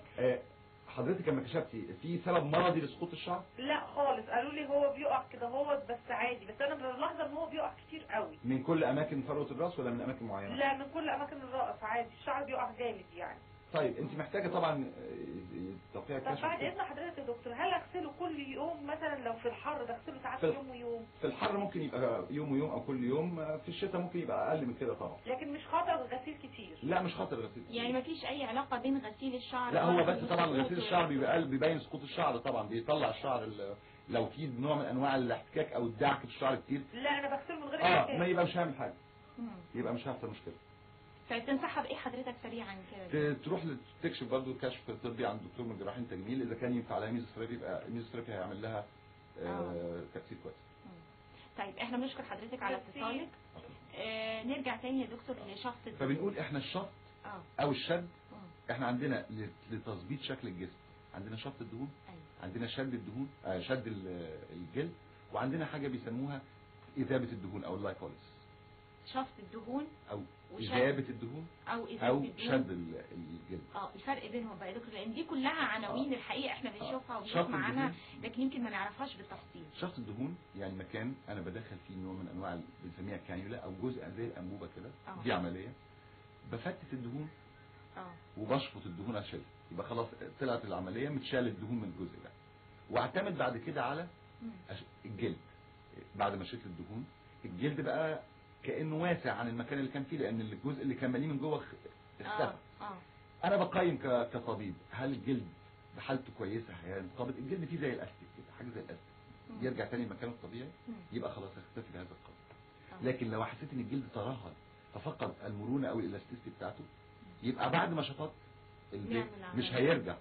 حضرتك لما كشفتي في سبب مرضي لسقوط الشعر؟ لا خالص، قالوا لي هو بيقع كده هو بس عادي، بس انا بلاحظ ان هو بيقع كتير قوي. من كل اماكن فروه الراس ولا من اماكن معينة؟ لا من كل اماكن الراس عادي، الشعر بيقع جامد يعني. طيب انت محتاجه طبعا توقيع كشف. طب بعد اذن حضرتك يا دكتور، هل اغسله كل يوم مثلا؟ لو في الحر بغسله ساعات يوم ويوم. في الحر ممكن يبقى يوم ويوم او كل يوم، في الشتاء ممكن يبقى اقل من كده طبعا. لكن مش خطر غسيل كتير؟ لا مش خطر غسيل كتير. يعني مفيش اي علاقة بين غسيل الشعر؟ لا هو بس طبعا غسيل الشعر بيبقى بيبين سقوط الشعر طبعا، بيطلع الشعر لو في نوع من انواع الاحتكاك او الدعك في الشعر كتير. لا انا بغسله من غير احتكاك. ما يبقى مش هعمل حاجة، يبقى مش هيحصل مشكلة. طيب تنصحها بايه حضرتك سريعا كده؟ تروح تكشف برضه كشف طبي عند دكتور من جراحين تجميل، اذا كان ينفع لها ميزوثيرابي يبقى ميزوثيرابي هيعمل لها تاثير كويس. طيب احنا بنشكر حضرتك على اتصالك. نرجع تاني يا دكتور لشفط الدهون. فبنقول احنا الشفط او الشد، احنا عندنا لتظبيط شكل الجسم عندنا شفط الدهون، عندنا شد الدهون، شد الجلد، وعندنا حاجة بيسموها اذابه الدهون او ال lipolysis. شفط الدهون او اذابه الدهون او إذابة الدهون شد الجلد. الفرق بينهم بقى يا دكتور، لان دي كلها عناوين الحقيقة احنا بنشوفها وبنسمع عنها، لكن يمكن ما نعرفهاش بالتفصيل. شفط الدهون يعني مكان انا بدخل فيه نوع من انواع بنسميها كانيولا او جزء زي الانبوبة كده، دي عملية بفتت الدهون وبشفط الدهون اشيلها، يبقى خلاص طلعت العملية متشال الدهون من الجزء ده. واعتمد بعد كده على الجلد. بعد ما شلت الدهون الجلد بقى كأنه واسع عن المكان اللي كان فيه، لأن الجزء اللي كان مليء من جوه اختفى. أنا بقيم كطبيب هل الجلد بحالته كويسة هينقبض؟ الجلد فيه زي الأستيك كده، حاجة زي الأستيك، يرجع تاني مكانه الطبيعي، يبقى خلاص اختفي بهذا القدر. لكن لو حسيت إن الجلد ترهل ففقد المرونة أو ال elasticity بتاعته، يبقى بعد ما شفطت الجلد مش هيرجع،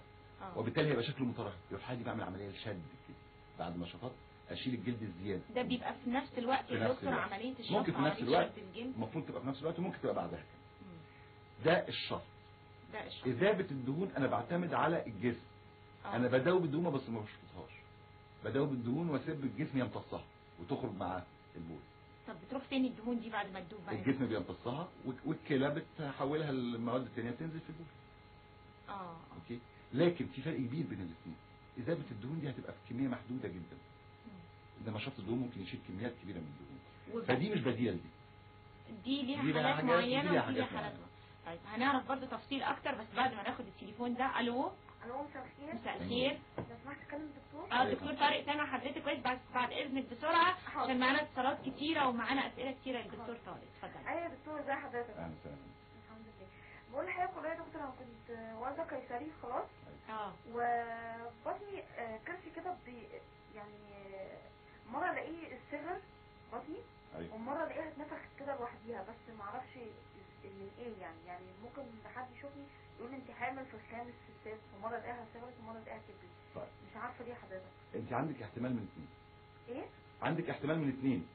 وبالتالي هيبقى شكله مترهل. يبقى في الحالة دي بعمل عملية لشد كده، بعد ما شفطت اشيل الجلد الزيادة. ده بيبقى في نفس الوقت يا دكتور عملية الشفط؟ ممكن في نفس الوقت، المفروض تبقى في نفس الوقت، وممكن تبقى بعدها كمان. ده الشفط. ده الشفط. اذابه الدهون انا بعتمد على الجسم. انا بدوب الدهون بس ما بشفطهاش، بدوب الدهون واسيب الجسم يمتصها وتخرج مع البول. طب بتروح فين الدهون دي بعد ما تدوب بقى؟ الجسم بيمتصها والكلى بتحولها للمواد الثانية تنزل في البول. okay. لكن في فرق كبير بين الاثنين. اذابه الدهون دي هتبقى في كمية محدودة جدا، انما شفط الدهون ممكن يشيل كميات كبيرة من الدهون، فدي مش بديله. دي ليها حالات معينة ودي ليها حالات. طيب هنعرف برضه تفصيل اكتر بس بعد ما ناخد التليفون ده. الو. الو، مساء الخير. مساء الخير. لو سمحت اتكلم الدكتور. دكتور طارق سامع حضرتك كويس، بس بعد اذنك بسرعة عشان معانا اتصالات كتيرة ومعانا اسئلة كتيرة للدكتور طارق. اتفضل. ايوه يا دكتور، ازي حضرتك؟ اهلا وسهلا. الحمد لله. بقول لحضرتك والله يا دكتور انا كنت والده قيصري خلاص، وبطني كرشي كده يعني مرة الاقيه الصغر بطني، ومرة الاقيها اتنفخت كده لوحديها، بس ما اعرفش من ايه يعني ممكن حد يشوفني يقول لي انت حامل في الخامس في السادس، ومرة الاقيها صغرت ومرة الاقيها كبرت. طيب مش عارفه ليه حضرتك. انت عندك احتمال من اثنين. ايه؟ عندك احتمال من اثنين.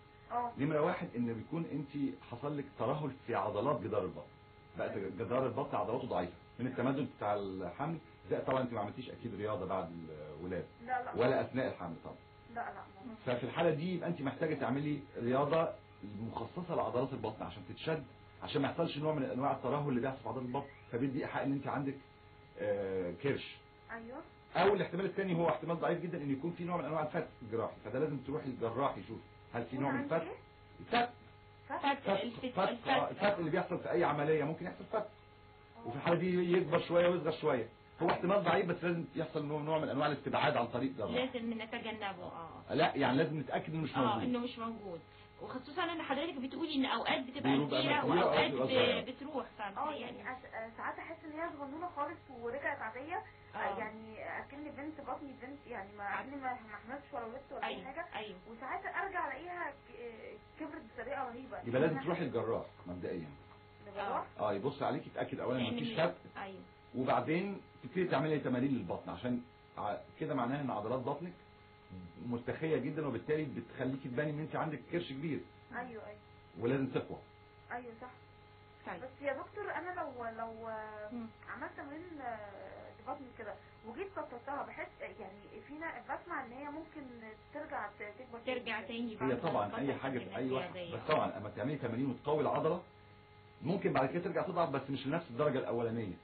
نمره واحد ان بيكون انت حصل لك ترهل في عضلات جدار البطن، بقت جدار البطن عضلاته ضعيفة من التمدد بتاع الحمل، زائد طبعا انت ما عملتيش اكيد رياضة بعد الولادة. لا لا، ولا اثناء الحمل طبعا. لا لا. ففي الحالة دي يبقى انت محتاجه تعملي رياضة مخصصة لعضلات البطن عشان تتشد، عشان ما يحصلش نوع من انواع الترهل اللي بيحصل في عضلات البطن، فبيدي ايحاء ان انت عندك كرش. ايوه. او الاحتمال الثاني هو احتمال ضعيف جدا ان يكون في نوع من انواع الفتق الجراحي، فده لازم تروحي للجراح يشوف هل في نوع من الفتق. الفتق اللي بيحصل في اي عملية ممكن يحصل فتق، وفي الحالة دي يكبر شوية ويصغر شوية. هو احتمال ضعيف بس لازم يحصل نوع من انواع الاستبعاد عن طريق جراح. لازم نتجنبه. لا يعني لازم نتاكد انه مش موجود. انه مش موجود، وخصوصا ان حضرتك بتقولي ان اوقات بتبقى كبيرة واوقات بتروح. يعني ساعات احس ان هي صغنونه خالص ورجعت عادية، يعني اكن بنت بطني بنت، يعني ما حملتش ولا ولدت ولا اي حاجة. وساعات ارجع الاقيها كبرت بطريقة رهيبة. يبقى لازم تروحي للجراح مبدئيا. يبص عليك يتاكد اولا ان مفيش فتق. ايوه. وبعدين تبتدي تعملي تمارين للبطن، عشان كده معناها ان عضلات بطنك مرتخيه جدا، وبالتالي بتخليكي تباني ان انت عندك كرش كبير. ايوه ايوه. ولازم تقوى. ايوه صح. طيب. بس يا دكتور انا لو عملت تمرين لبطني كده وجيت بطلتها بحس يعني فينا بسمع ان هي ممكن ترجع تكبر، ترجع تاني. هي طبعا اي حاجة في اي واحد، بس طبعا اما تعملي تمارين وتقوي العضلة ممكن بعد كده ترجع تضعف، بس مش لنفس الدرجة الاولانية.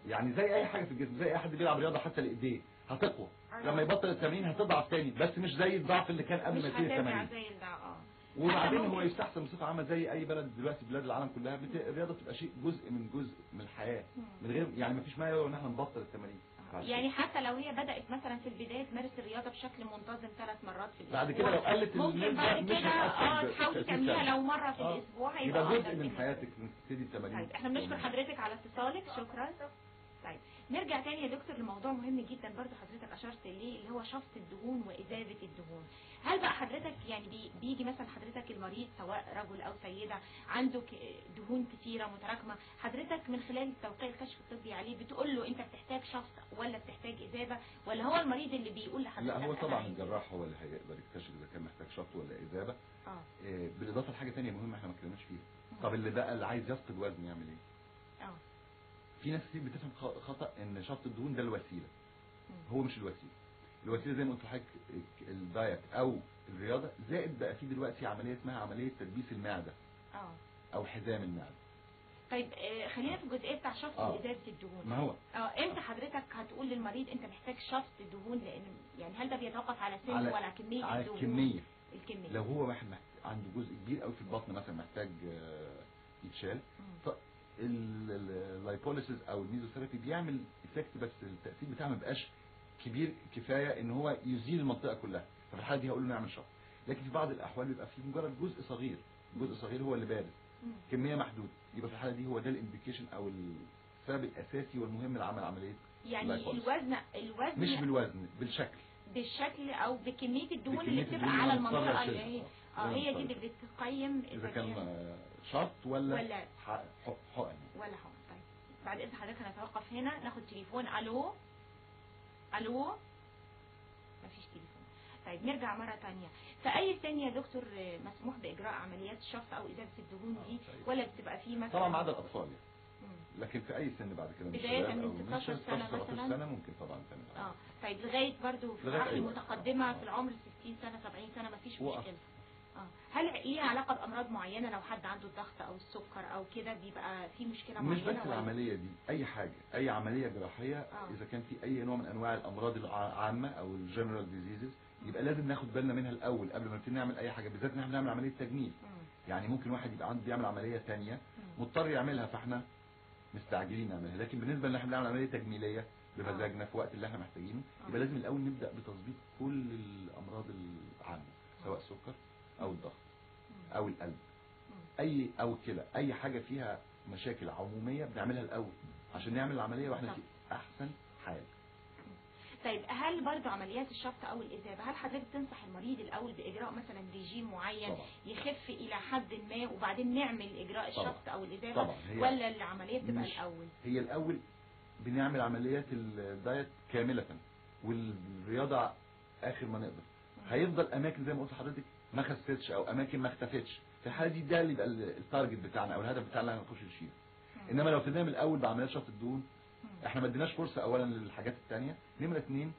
يعني زي اي حاجة في الجسم، زي اي حد بيلعب رياضة حتى لايديه هتقوى، لما يبطل التمرين هتضعف تاني، بس مش زي الضعف اللي كان قبل ما يبتدي التمارين. وبعدين هو يستحسن بصفة عامة زي اي بلد دلوقتي، بلاد العالم كلها الرياضة بتبقى شيء جزء من الحياة، من غير يعني ما فيش مانع ان احنا نبطل التمارين. يعني حتى لو هي بدات مثلا في البداية تمارس الرياضة بشكل منتظم 3 مرات في الاسبوع، بعد كده لو قلت ممكن بعد كده تحاولي تعمليها لو مرة في الاسبوع، هيبقى جزء من حياتك تبتدي التمارين. طيب احنا بنشكر حضرتك على اتصالك، شكرا. طيب نرجع تاني يا دكتور لموضوع مهم جدا برضو حضرتك اشرت ليه، اللي هو شفط الدهون واذابه الدهون. هل بقى حضرتك يعني بيجي مثلا حضرتك المريض سواء رجل او سيده عنده دهون كتيرة متراكمه، حضرتك من خلال توقيع الكشف الطبي عليه بتقول له انت بتحتاج شفط ولا بتحتاج اذابه، ولا هو المريض اللي بيقول لحضرتك؟ لا هو طبعا الجراح هو اللي هيقدر يكتشف اذا كان محتاج شفط ولا اذابه. بالاضافة لحاجة ثانية مهمة احنا ما اتكلمناش فيها. طب اللي بقى اللي عايز يفقد وزن يعمل ايه؟ في ناس كتير بتفهم خطأ ان شفط الدهون ده الوسيلة. هو مش الوسيلة. الوسيلة زي ما قلت لحضرتك ال diet او الرياضة، زائد بقى في دلوقتي عملية اسمها عملية تدبيس المعدة او حزام المعدة. طيب خلينا في الجزئية بتاع شفط وإزالة الدهون. ما هو امتى حضرتك هتقول للمريض انت محتاج شفط دهون؟ لان يعني هل ده بيتوقف على سن ولا كمية على الدهون؟ الكمية. الكمية. لو هو واحد عنده جزء كبير قوي في البطن مثلا محتاج يتشال، ال lipolysis او الميزوثيرابي بيعمل effect، بس التاثير بتاعه ما بيبقاش كبير كفاية ان هو يزيل المنطقة كلها، ففي الحالة دي هقول له نعمل شفط. لكن في بعض الاحوال بيبقى في مجرد جزء صغير، جزء صغير هو اللي بارز، كمية محدودة، يبقى في الحالة دي هو ده ال indication او السبب الاساسي والمهم لعمل عملية. يعني الوزن مش بالوزن، بالشكل، بالشكل او بكمية الدهون اللي بتبقى على المنطقة اللي هي هي دي اللي بتقيم اذا كان شفط ولا حقن ولا حقن. طيب بعد اذن حضرتك هنتوقف هنا، ناخد تليفون. الو الو، مفيش تليفون. طيب نرجع مرة ثانية. في اي سن يا دكتور مسموح باجراء عمليات الشفط او ازالة الدهون دي، ولا بتبقى في مثلا؟ طبعا ما عدا الاطفال يعني، لكن في اي سن بعد كده، بداية من 16 سنة مثلا ممكن طبعا تعمل. طيب لغاية برضو في مراحل متقدمة في العمر 60 سنة 70 سنة مفيش مشكلة. هل ليها علاقة بأمراض معينة؟ لو حد عنده الضغط أو السكر أو كده بيبقى في مشكلة معينة؟ مش بس العملية دي، أي حاجة، أي عملية جراحية إذا كان في أي نوع من أنواع الأمراض العامة أو ال general diseases يبقى لازم ناخد بالنا منها الأول قبل ما نبتدي نعمل أي حاجة، بالذات إن احنا بنعمل عملية تجميل. يعني ممكن واحد يبقى عنده بيعمل عملية ثانية مضطر يعملها، فاحنا مستعجلين نعملها، لكن بالنسبة إن احنا بنعمل عملية تجميلية بمزاجنا في وقت اللي احنا محتاجينه، يبقى لازم الأول نبدأ بتظبيط كل الأمراض العامة، سواء السكر او الضغط او القلب اي او الكلى، اي حاجة فيها مشاكل عموميه بنعملها الاول عشان نعمل العملية واحنا في احسن حال. طيب هل برضو عمليات الشفط او الإذابة، هل حضرتك تنصح المريض الاول باجراء مثلا ريجيم معين طبعا يخف الى حد ما وبعدين نعمل اجراء الشفط او الإذابة، ولا العملية بتبقى الاول؟ هي الاول بنعمل عمليات ال diet كاملة والرياضة اخر ما نقدر. هيفضل اماكن زي ما قلت لحضرتك ما خستش او اماكن ما اختفتش، في الحالة دي ده اللي يبقى ال target بتاعنا او الهدف بتاعنا اللي هنخش نشيله. انما لو ابتدينا من الاول بعمليات شفط الدهون، احنا ما اديناش فرصة اولا للحاجات الثانية، نمره 2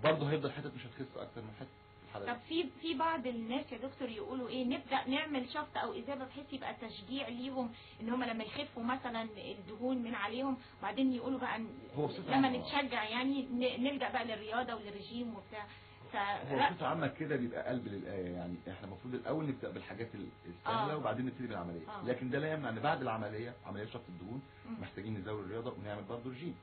برضه هيفضل حتت مش هتخس اكتر من حتة في الحالة دي. طب في بعض الناس يا دكتور يقولوا ايه، نبدا نعمل شفط او اذابه بحيث يبقى تشجيع ليهم ان هم لما يخفوا مثلا الدهون من عليهم، وبعدين يقولوا بقى لما نتشجع يعني نلجا بقى للرياضة وللرجيم وبتاع. هو بصفة عامة كده بيبقى قلب للآية، يعني احنا المفروض الأول نبدأ بالحاجات السهلة وبعدين نبتدي بالعملية، لكن ده لا يمنع ان بعد العملية، عملية شفط الدهون، محتاجين نزود الرياضة ونعمل برضه رجيم،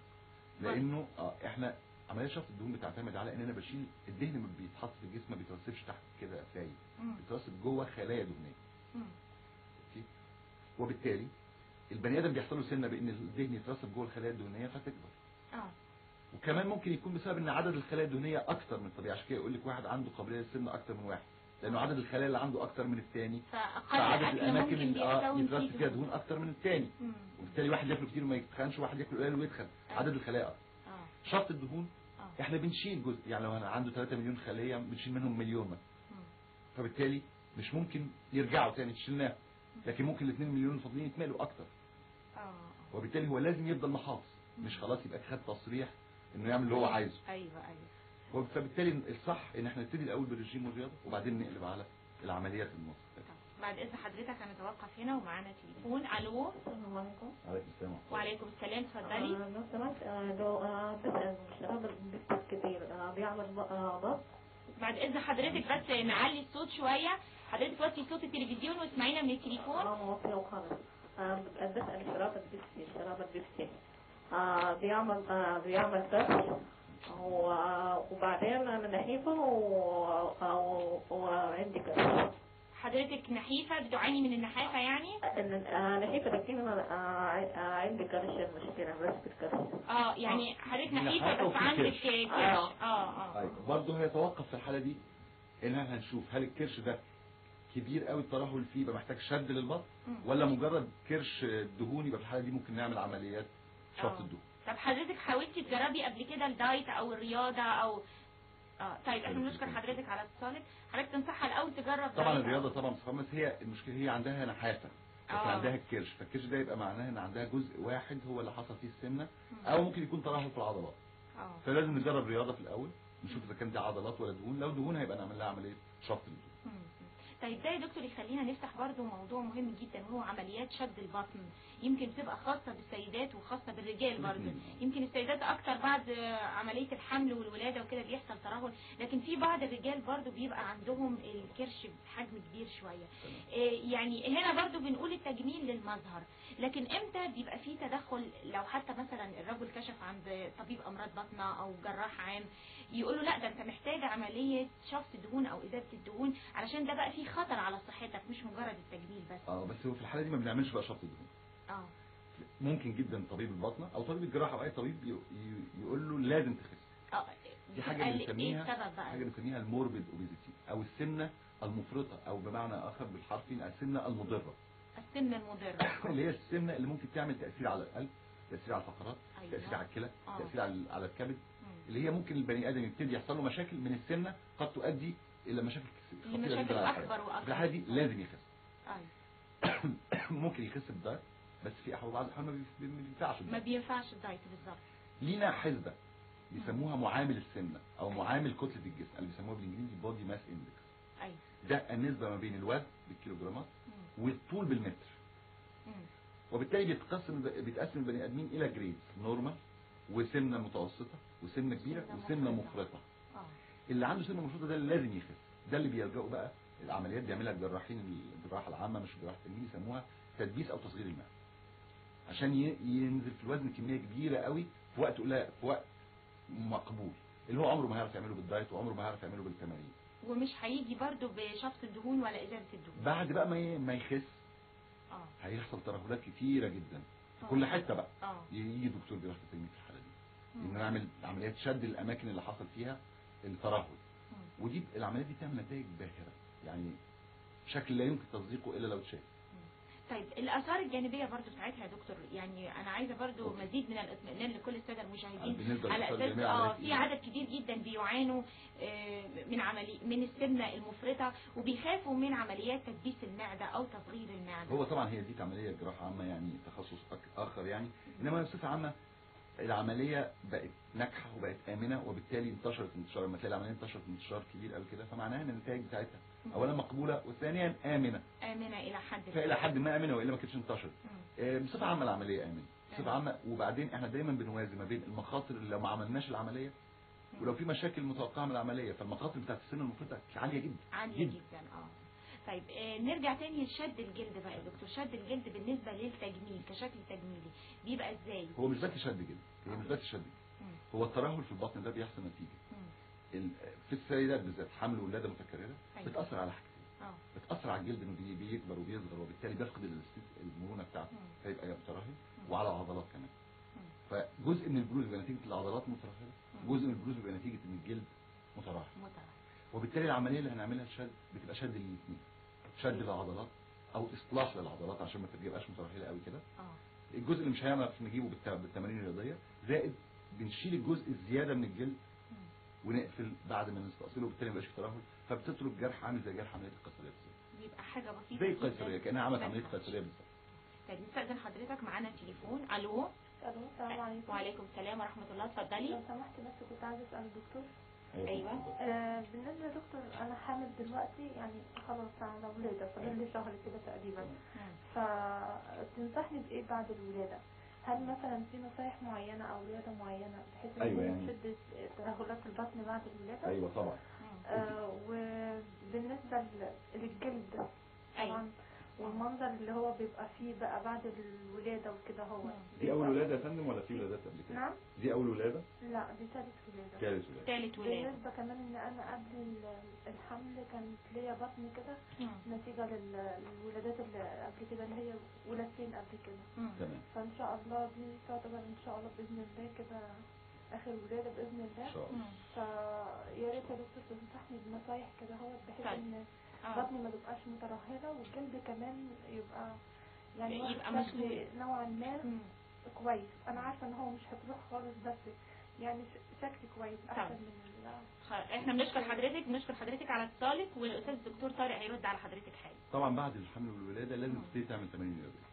لأنه احنا عملية شفط الدهون بتعتمد على ان انا بشيل الدهن ما بيتحط في الجسم، ما بيترسبش تحت كده سايب، بيترسب جوه خلايا دهنية. okay، وبالتالي البني آدم بيحصل له سنة بان الدهن يترسب جوه الخلايا الدهنية فتكبر. وكمان ممكن يكون بسبب ان عدد الخلايا الدهنية اكتر من الطبيعي، عشان كده يقول لك واحد عنده قابلية للسمنه اكتر من واحد، لانه عدد الخلايا اللي عنده اكتر من الثاني، فعدد الاماكن اللي يترسب فيها دهون اكتر من الثاني، وبالتالي واحد ياكل كتير وما يتخنش، وواحد ياكل قليل ويتخن، عدد الخلايا اكتر. شفط الدهون احنا بنشيل جزء، يعني لو انا عنده 3 مليون خليه بنشيل منهم مليون مثلا، فبالتالي مش ممكن يرجعوا تاني، شلناه، لكن ممكن ال 2 مليون الفاضلين يتملوا اكتر. وبالتالي هو لازم يفضل محافظ، مش خلاص يبقى خد تصريح انه يعمل اللي هو عايزه. ايوه ايوه. فبالتالي الصح ان احنا نبتدي الاول بالرجيم والرياضة وبعدين نقلب على العمليات المصرية. بعد اذن حضرتك هنتوقف هنا ومعانا تليفون. الو، السلام عليكم. وعليكم السلام. وعليكم السلام، اتفضلي. لو سمحت، لو بسأل شراب البيبسي كتير بيعمل ضغط. بعد اذن حضرتك بس نعلي الصوت شوية، حضرتك وطي صوت التلفزيون واسمعينا من التليفون. موطيه وخالص. بسأل شراب البيبسي، شراب البيبسي بيعمل كرش، وبعدين انا نحيفه وعندي كرش. حضرتك نحيفه، بتعاني من النحافه يعني؟ نحيفه لكن انا عندي كرش، المشكلة بس في الكرش. يعني حضرتك نحيفه بس عندك كرش. ايوه برضه هيتوقف في الحالة دي انها هنشوف هل الكرش ده كبير قوي الترهل فيه يبقى محتاج شد للبطن، ولا مجرد كرش دهون يبقى في الحالة دي ممكن نعمل عمليات شفط الدهون. طب حضرتك حاولتي تجربي قبل كده الدايت او الرياضة او طيب احنا بنشكر حضرتك على اتصالك. حضرتك تنصحها الاول تجرب طبعا الرياضة طبعا، بس هي المشكلة هي عندها نحافه بس عندها الكرش، فالكرش ده يبقى معناه ان عندها جزء واحد هو اللي حصل فيه السمنة، او ممكن يكون ترهل في العضلات. فلازم نجرب رياضة في الاول، نشوف اذا كان ده عضلات ولا دهون. لو دهون هيبقى نعمل لها عملية شفط الدهون. طيب ده يا دكتور يخلينا نفتح برضو موضوع مهم جدا، وهو عمليات شد البطن. يمكن بتبقى خاصة بالسيدات وخاصة بالرجال برضو. يمكن السيدات اكتر بعد عملية الحمل والولادة وكده بيحصل ترهل، لكن في بعض الرجال برضو بيبقى عندهم الكرش بحجم كبير شوية. يعني هنا برضو بنقول التجميل للمظهر، لكن امتى بيبقى في تدخل؟ لو حتى مثلا الرجل كشف عند طبيب امراض بطنة او جراح عام يقول له لا ده انت محتاج عملية شفط دهون او ازالة الدهون، علشان ده بقى فيه خطر على صحتك مش مجرد التجميل بس. بس هو في الحالة دي ما بنعملش بقى شفط دهون. ممكن جدا طبيب البطنة او طبيب الجراحة او اي طبيب يقول له لازم تخس. دي حاجة بنسميها ال morbid obesity او السمنة المفرطة، او بمعنى اخر بالحرفي السمنة المضرة. السمنة المضرة اللي هي السمنة اللي ممكن تعمل تأثير على القلب، تأثير على الفقرات، تأثير على الكلى، تأثير على الكبد، اللي هي ممكن البني ادم يبتدي يحصل له مشاكل من السمنة قد تؤدي الى مشاكل خطيرة جدا. اكبر واكبر. في الحالة دي لازم يخس. ممكن يخس بالدايت، بس في بعض الاحيان ما بينفعش ما بينفعش الدايت بالظبط. لينا حسبه بيسموها معامل السمنة او معامل كتلة الجسم، اللي بيسموها بالانجليزي body mass index. ده النسبة ما بين الوزن بالكيلوجرامات والطول بالمتر. وبالتالي بيتقسم البني ادمين الى grades، normal وسمنه متوسطه وسمنه كبيرة وسمنه مفرطة. اللي عنده سمنه مفرطة ده اللي لازم يخس، ده اللي بيلجأوا بقى العمليات بيعملها الجراحين، الجراحة العامة مش الجراحة التجميل، يسموها تدبيس او تصغير المعدة، عشان ينزل في الوزن كمية كبيرة قوي في وقت قليل، في وقت مقبول، اللي هو عمره ما هيعرف يعمله بالدايت وعمره ما هيعرف يعمله بالتمارين، ومش هيجي برده بشفط الدهون ولا ازالة الدهون. بعد بقى ما يخس هيحصل ترهلات كتيرة جدا في كل حتة بقى. يجي دكتور جراحه التجميل في الحالة دي، ان نعمل عمليات شد الاماكن اللي حصل فيها الترهل. ودي العمليات دي بتعمل نتائج باهره، يعني بشكل لا يمكن تصديقه الا لو اتشاف. طيب الاثار الجانبية برضو بتاعتها يا دكتور، يعني انا عايزه برضو مزيد من الاطمئنان لكل السادة المشاهدين على اساس في عدد كبير جدا بيعانوا من من السمنة المفرطة وبيخافوا من عمليات تدبيس المعدة او تصغير المعدة. هو طبعا هي دي عملية جراحه عامة، يعني تخصص اخر يعني، انما بصفة عامة العملية بقت ناجحة وبقت امنه، وبالتالي انتشرت انتشار. لما تلاقي العملية انتشرت انتشار كبير قوي كده، فمعناها ان النتائج بتاعتها اولا مقبولة، وثانيا امنه، امنه الى حد فالى حد ما امنه، والا ما كانتش انتشرت. بصفة عامة العملية امنه بصفة عامة. وبعدين احنا دايما بنوازن ما بين المخاطر اللي لو ما عملناش العملية، ولو في مشاكل متوقعه من العملية، فالمخاطر بتاعت السمنة المفرطة عالية جدا عالية جدا. طيب نرجع تاني لشد الجلد بقى يا دكتور. شد الجلد بالنسبة للتجميل كشكل تجميلي بيبقى ازاي؟ هو مش بس شد جلد، هي مش بس شد جلد، هو الترهل في البطن ده بيحصل نتيجة في السيدات بالذات حمل ولاده متكررة. بتاثر على حاجتين، بتاثر على الجلد انه بيكبر وبيصغر، وبالتالي بيفقد المرونة بتاعته فيبقى مترهل، وعلى العضلات كمان. فجزء من البروز بيبقى نتيجة العضلات مترهله، جزء من البروز بيبقى نتيجة ان الجلد مترهل. وبالتالي العملية اللي هنعملها شد بتبقى شد للاثنين، شد للعضلات او اصلاح للعضلات عشان ما تبقاش مترهله قوي كده. الجزء اللي مش هنعرف نجيبه بالتمارين الرياضية، زائد بنشيل الجزء الزيادة من الجلد ونقفل بعد ما نستأصله، وبالتالي ما يبقاش في ترهل، فبتترك جرح عامل زي جرح عملية القيصريه بالظبط. بيبقى حاجة بسيطة زي القيصريه، كانها عملت عملية قيصرية بالظبط. طيب نستأذن حضرتك، معانا تليفون. الو. الو، السلام عليكم. وعليكم السلام ورحمة الله، اتفضلي. لو سمحتي بس كنت عايزه اسال الدكتور. ايوه. بالنسبة يا دكتور، انا حامل دلوقتي، يعني خلاص على ولاده، فاضل لي شهر كده تقريبا. فتنصحني بايه بعد الولادة؟ هل مثلا في نصايح معينة او رياضة معينة بحيث ان أيوة يعني تشد ترهلات البطن بعد الولادة؟ ايوه طبعا. وبالنسبة للجلد طبعا. والمنظر اللي هو بيبقى فيه بقى بعد الولادة وكده. هو دي اول ولاده يا فندم ولا في ولادات قبل كده؟ نعم. دي اول ولاده؟ لا دي ثالث ولاده. ثالث ولاده. بالنسبة كمان ان انا قبل الحمل كانت ليا بطن كده نتيجة للولادات اللي قبل كده، اللي هي ولادتين قبل كده. تمام. فان شاء الله دي تعتبر ان شاء الله باذن الله كده اخر ولاده باذن الله. ان شاء الله. فيا ريت يا دكتور تنصحني بنصايح كده هو بحيث ان بطني ما تبقاش مترهله، والجلد كمان يبقى يعني يبقى مشدود نوعا ما كويس. انا عارفه ان هو مش هتروح خالص، بس يعني شكل كويس احسن من احنا بنشكر حضرتك على اتصالك، والاستاذ الدكتور طارق هيرد على حضرتك حالا. طبعا بعد الحمل والولاده لازم تبتدي تعمل تمارين رياضية.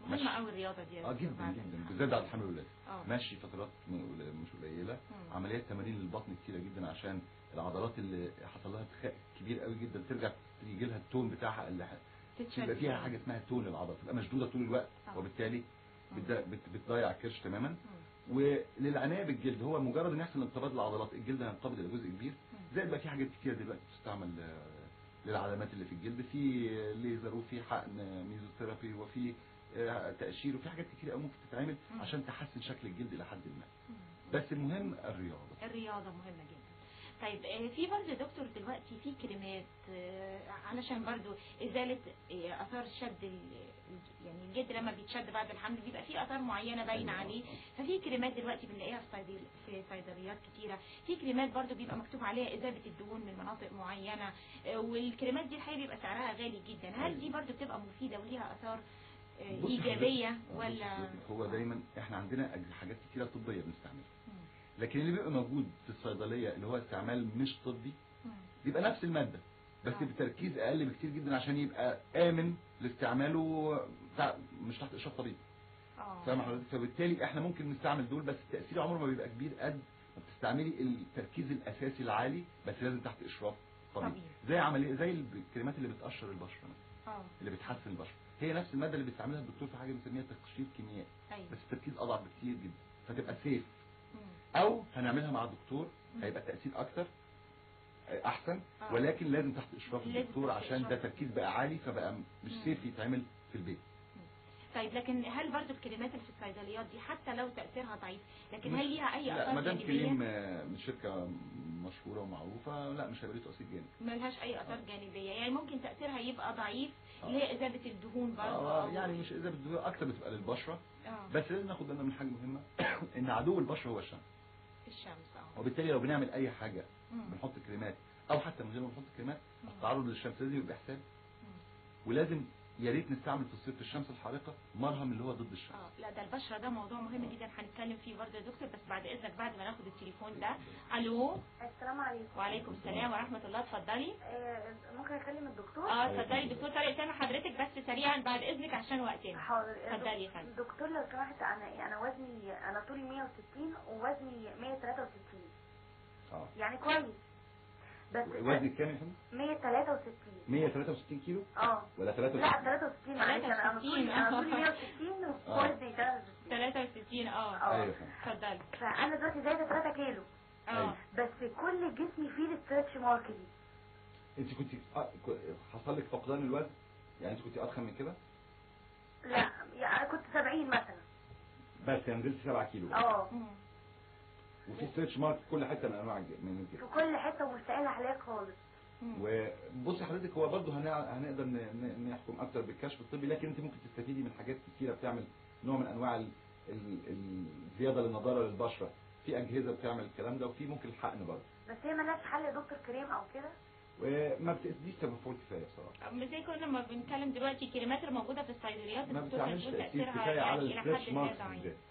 مهمة قوي الرياضة دي. جدا جدا، بالذات بعد الحمل والولاده. ماشي فترات مش قليله، عمليات تمارين للبطن كتيرة جدا عشان العضلات اللي حصل لها ارتخاء كبير قوي جدا ترجع يجي لها ال tone بتاعها، اللي تبقى فيها حاجة اسمها tone العضلة، تبقى مشدودة طول الوقت، وبالتالي بتضيع الكرش تماما. وللعنايه بالجلد، هو مجرد ان يحصل انقباض العضلات الجلد هينقبض الى جزء كبير. زائد بقى في حاجات كتير دلوقتي بتستعمل للعلامات اللي في الجلد، في ليزر وفي حقن ميزوثيرابي وفي تقشير وفي حاجات كتير قوي ممكن تتعمل عشان تحسن شكل الجلد الى حد ما. بس المهم الرياضة. الرياضة مهمة جدا. طيب في برضه دكتور دلوقتي في كريمات علشان برضه ازالة اثار شد، يعني الجلد لما بيتشد بعد الحمل بيبقى في اثار معينة باينة عليه، ففي كريمات دلوقتي بنلاقيها في صيدليات كتيرة، في كريمات برضه بيبقى مكتوب عليها ازالة الدهون من مناطق معينة، والكريمات دي الحقيقة بيبقى سعرها غالي جدا. هل دي برضه بتبقى مفيدة وليها اثار ايجابية ولا؟ هو دايما احنا عندنا حاجات كتيرة طبية بنستعملها، لكن اللي بيبقى موجود في الصيدلية اللي هو استعمال مش طبي بيبقى نفس المادة بس بتركيز اقل بكتير جدا عشان يبقى امن لاستعماله، مش تحت اشراف طبيب. فاهم حضرتك؟ فبالتالي احنا ممكن نستعمل دول، بس التاثير عمره ما بيبقى كبير قد ما بتستعملي التركيز الاساسي العالي، بس لازم تحت اشراف طبيب. زي عملية زي الكريمات اللي بتقشر البشرة مثلا، اللي بتحسن البشرة، هي نفس المادة اللي بيستعملها الدكتور في حاجة بنسميها تقشير كيميائي، بس التركيز اضعف بكتير جدا فتبقى safe. او هنعملها مع الدكتور هيبقى التاثير اكتر احسن، ولكن لازم تحت اشراف الدكتور عشان ده تركيز بقى عالي فبقى مش safe يتعمل في البيت. طيب لكن هل برضو الكريمات اللي في الصيدليات دي حتى لو تاثيرها ضعيف لكن هل ليها اي اثار جانبيه؟ لا، ما دام كريم من شركة مشهورة ومعروفة لا مش هيبقى ليه تاثير جانبي، ملهاش اي اثار جانبيه، يعني ممكن تاثيرها يبقى ضعيف اللي هي ازالة الدهون برضو. يعني مش ازالة الدهون اكتر بتبقى للبشره. بس لازم ناخد بالنا من حاجة مهمة ان عدو البشرة هو الشمس. الشمس وبالتالي لو بنعمل اي حاجة بنحط كريمات او حتى من غير ما نحط كريمات، التعرض للشمس لازم يبقى حساب، ولازم يا ريت نستعمل في الصيف في الشمس الحارقه مرهم اللي هو ضد الشمس. لا ده البشرة ده موضوع مهم جدا هنتكلم فيه برضه يا دكتور، بس بعد اذنك بعد ما ناخد التليفون ده. الو، السلام عليكم. وعليكم السلام ورحمة الله، اتفضلي. ممكن اكلم الدكتور؟ اتفضلي دكتور طارق، سامع حضرتك بس سريعا بعد اذنك عشان وقتنا. حاضر، اتفضلي يا فندم. دكتور لو سمحت، انا وزني، انا طولي 160 ووزني 163. يعني كويس. بس وزنك كام يا فندم؟ 163. 163 كيلو؟ ولا 63؟ لا 63، معلش انا طولي 160 ووزني 63. ايوه اتفضلي. فانا دلوقتي زايدة 3 كيلو. بس كل جسمي فيه ال stretch mark دي. انت كنت حصل لك فقدان الوزن؟ يعني انت كنت اضخم من كده؟ لا يعني كنت 70 مثلا. بس يعني نزلت 7 كيلو. وفي stretch mark في كل حتة من انواع من الجسم، في كل حتة، ومش لاقي لها علاج خالص. وبصي حضرتك، هو برضه هنقدر نحكم اكتر بالكشف الطبي، لكن انت ممكن تستفيدي من حاجات كتيرة بتعمل نوع من انواع الزيادة للنضاره للبشره، في اجهزة بتعمل الكلام ده، وفي ممكن الحقن برضه. بس هي مالهاش حل يا دكتور كريم او كده؟ وما بتديش مفعول كفاية بصراحة. زي كنا ما بنتكلم دلوقتي الكريمات الموجودة في الصيدليات ما بتعملش تاثير كفاية على ال stretch mark.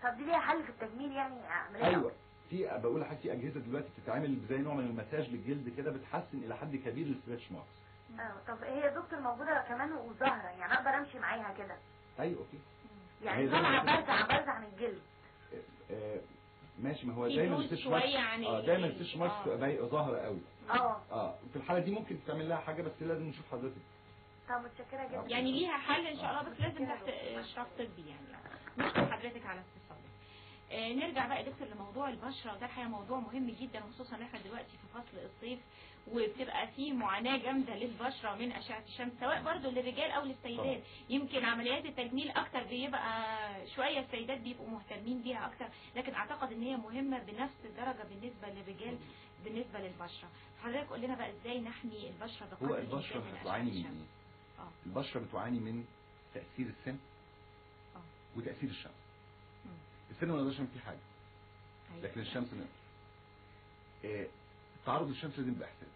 طب دي ليها حل في التجميل يعني؟ اعملها؟ ايوه، في بقول لحضرتك في اجهزة دلوقتي بتتعمل زي نوع من المساج للجلد كده، بتحسن الى حد كبير ال stretch marks. طب هي يا دكتور موجودة كمان وظاهره، يعني اقدر امشي معاها كده؟ ايوه okay. يعني طالعه برزع من الجلد. ماشي، ما هو دايما ال stretch marks دايما ال stretch marks بتبقى ظاهره قوي. في الحالة دي ممكن تعمل لها حاجة، بس لازم نشوف حضرتك. طب متشكره جدا. يعني ليها حل ان شاء الله، بس لازم تحت اشراف طبي يعني. نشكر حضرتك على اتصالك. نرجع بقى يا دكتور لموضوع البشرة، وده الحقيقة موضوع مهم جدا، وخصوصا ان احنا دلوقتي في فصل الصيف وبتبقى فيه معاناة جامدة للبشره من اشعه الشمس، سواء برضو للرجال او للسيدات. يمكن عمليات التجميل اكتر بيبقى شوية السيدات بيبقوا مهتمين بيها اكتر، لكن اعتقد ان هي مهمة بنفس الدرجة بالنسبة للرجال بالنسبة للبشره. حضرتك قول لنا بقى ازاي نحمي البشرة بقدر هو البشرة بتعاني من ايه؟ البشرة بتعاني من تاثير السن وتاثير الشمس. السن ما نقدرش نعمل فيه حاجة، لكن الشمس نقدر. التعرض للشمس لازم يبقى حساب.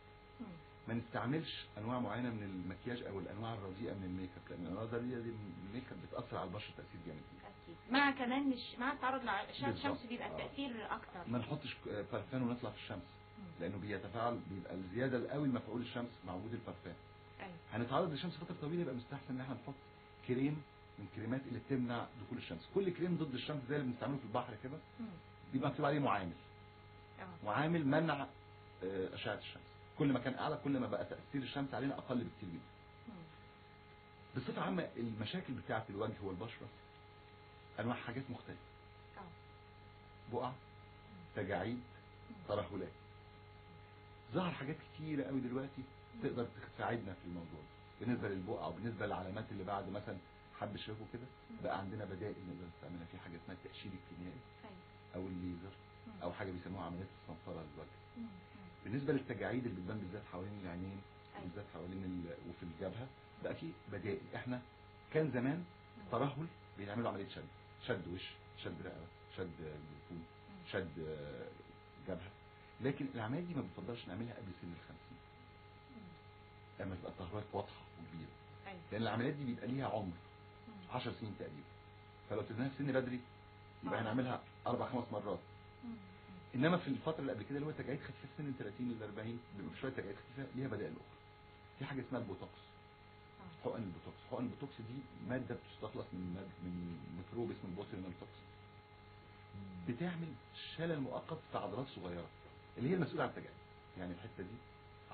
ما نستعملش انواع معينة من المكياج او الانواع الرديئة من ال make up، لان الانواع الرديئة دي من ال make up بتاثر على البشرة تاثير جامد جدا. اكيد، مع كمان مش مع التعرض للشمس بيبقى التاثير اكتر. ما نحطش برفان ونطلع في الشمس، لانه بيتفاعل، بيبقى الزيادة القوي مفعول الشمس مع وجود البرفان. هنتعرض للشمس فترة طويلة، يبقى مستحسن ان احنا نحط كريم من الكريمات اللي بتمنع دخول الشمس. كل كريم ضد الشمس زي اللي بنستعمله في البحر كده بيبقى مكتوب عليه معامل، معامل منع اشعه الشمس. كل ما كان اعلى كل ما بقى تاثير الشمس علينا اقل بكتير جدا. بصفة عامة المشاكل بتاعه الوجه والبشره انواع حاجات مختلفة، بقع، تجاعيد، ترهلات. ظهر حاجات كتيرة قوي دلوقتي تقدر تساعدنا في الموضوع ده. بالنسبة للبقع وبالنسبة للعلامات اللي بعد مثلا حب شافه كده، بقى عندنا بدائل نقدر نستعملها. في حاجة اسمها التقشير الكيميائي او الليزر او حاجة بيسموها عمليات الصنفره للوجه. بالنسبة للتجاعيد اللي بتبان بالذات حوالين العينين، بالذات حوالين وفي الجبهة، بقى في بدائل. احنا كان زمان ترهل بيعملوا عملية شد، شد وش، شد رقبة، شد جفون، شد جبهة، لكن العمليات دي ما بنفضلش نعملها قبل سن 50، لما تبقى الترهلات واضحة وكبيره، لان العمليات دي بيبقى ليها عمر 10 سنين تقريبا، فلو ابتديناها في سن بدري يبقى هنعملها 4-5 مرات. انما في الفترة اللي قبل كده اللي هو تجاعيد خفيفة في سن 30 ل 40 بيبقى شوية تجاعيد خفيفة، ليها بدائل اخرى. في حاجة اسمها البوتوكس، حقن البوتوكس. حقن البوتوكس دي مادة بتستخلص من ميكروب اسمه ال botulinum toxin، بتعمل شلل مؤقت في عضلات صغيرة اللي هي المسؤولة عن التجاعيد. يعني الحتة دي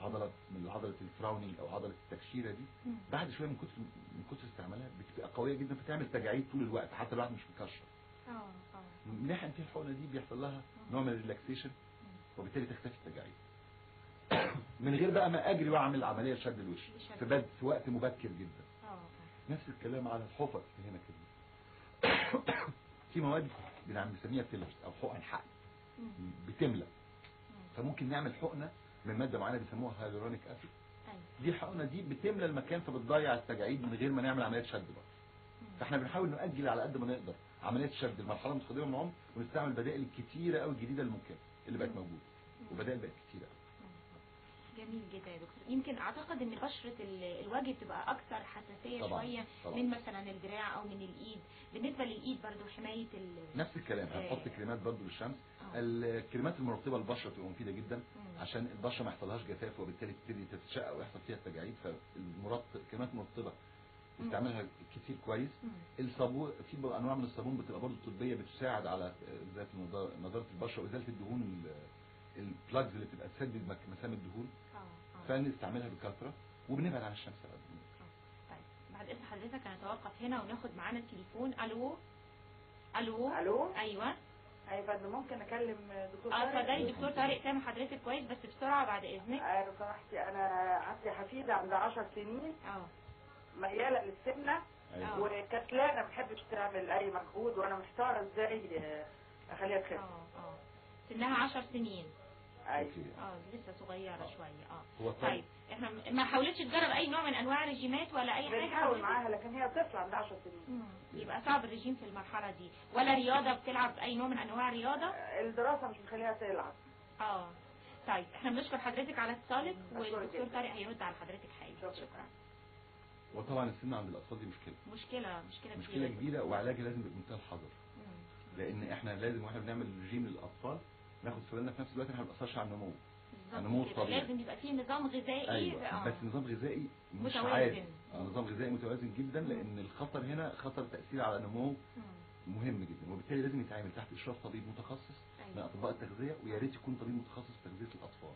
عضلة من عضلة ال frowning او عضلة التكشيره دي، بعد شوية من كتر استعمالها بتبقى قوية جدا، فتعمل تجاعيد طول الوقت حتى الواحد مش مكشر. ناحية في الحقنة دي بيحصل لها نوع من ال relaxation، وبالتالي تختفي التجاعيد من غير بقى ما اجري واعمل عملية شد الوش في وقت مبكر جدا. نفس الكلام على الحفر هنا كده. في مواد بنسميها fillers او حقن حقن بتملى، فممكن نعمل حقنه من مادة معينة بيسموها hyaluronic acid. دي الحقنة دي بتملى المكان، فبتضيع التجاعيد من غير ما نعمل عملية شد بقى. فاحنا بنحاول نؤجل على قد ما نقدر عملية الشد المرحلة المتقدمة من العمر، ونستعمل بدائل كتيرة قوي الجديدة الممكنة اللي بقت موجودة، وبدائل بقت كتيرة قوي. جميل جدا يا دكتور. يمكن اعتقد ان بشره الوجه بتبقى اكثر حساسية شوية من مثلا الدراع او من الايد. بالنسبة للايد برضو حماية نفس الكلام، هنحط كريمات برضو للشمس. الكريمات المرطبه للبشره بتبقى مفيدة جدا عشان البشرة ما يحصلهاش جفاف، وبالتالي تبتدي تتشقق ويحصل فيها التجاعيد. فالكريمات المرطبه نستعملها كتير كويس. الصابون، في انواع من الصابون بتبقى برضو طبية بتساعد على ازالة نضاره البشرة وازالة الدهون، ال plugs اللي بتبقى تسدد مسام الدهون، فنستعملها بكثرة وبنبعد عن الشمس على قد ما نقدر. طيب بعد اذن حضرتك هنتوقف هنا وناخد معانا التليفون. الو الو الو. ايوه ايوه يا فندم، ممكن اكلم دكتور طارق؟ اتفضلي دكتور طارق، سامع حضرتك كويس بس بسرعة بعد اذنك. لو سمحتي، انا عندي حفيده عندها 10 سنين، مياله للسمنه وكسلانه، ما بتحبش تعمل اي مجهود، وانا محتارة ازاي اخليها تخس. سنها 10 سنين. ايوه. لسه صغيرة شوية. طيب احنا ما حاولتش تجرب اي نوع من انواع الرجيمات ولا اي حاجة؟ بنحاول معاها لكن هي طفله عندها 10 سنين. يبقى صعب الرجيم في المرحلة دي. ولا رياضة؟ بتلعب اي نوع من انواع الرياضة؟ الدراسة مش مخليها تلعب. طيب احنا بنشكر حضرتك على اتصالك، والدكتور طارق هيرد على حضرتك حقيقي. شكرا. وطبعا السمنة عند الاطفال دي مشكلة مشكلة كبيرة، وعلاجها لازم بمنتهى الحذر، لان احنا لازم واحنا بنعمل رجيم للاطفال ناخد في بالنا في نفس الوقت احنا ما بنأثرش على النمو. النمو الطبيعي لازم يبقى فيه نظام غذائي. أيوة. بس نظام غذائي مش عادي، نظام غذائي متوازن جدا، لان الخطر هنا خطر تأثير على النمو مهم جدا، وبالتالي لازم يتعامل تحت اشراف طبيب متخصص من اطباء التغذية، ويا ريت يكون طبيب متخصص في تغذية الاطفال.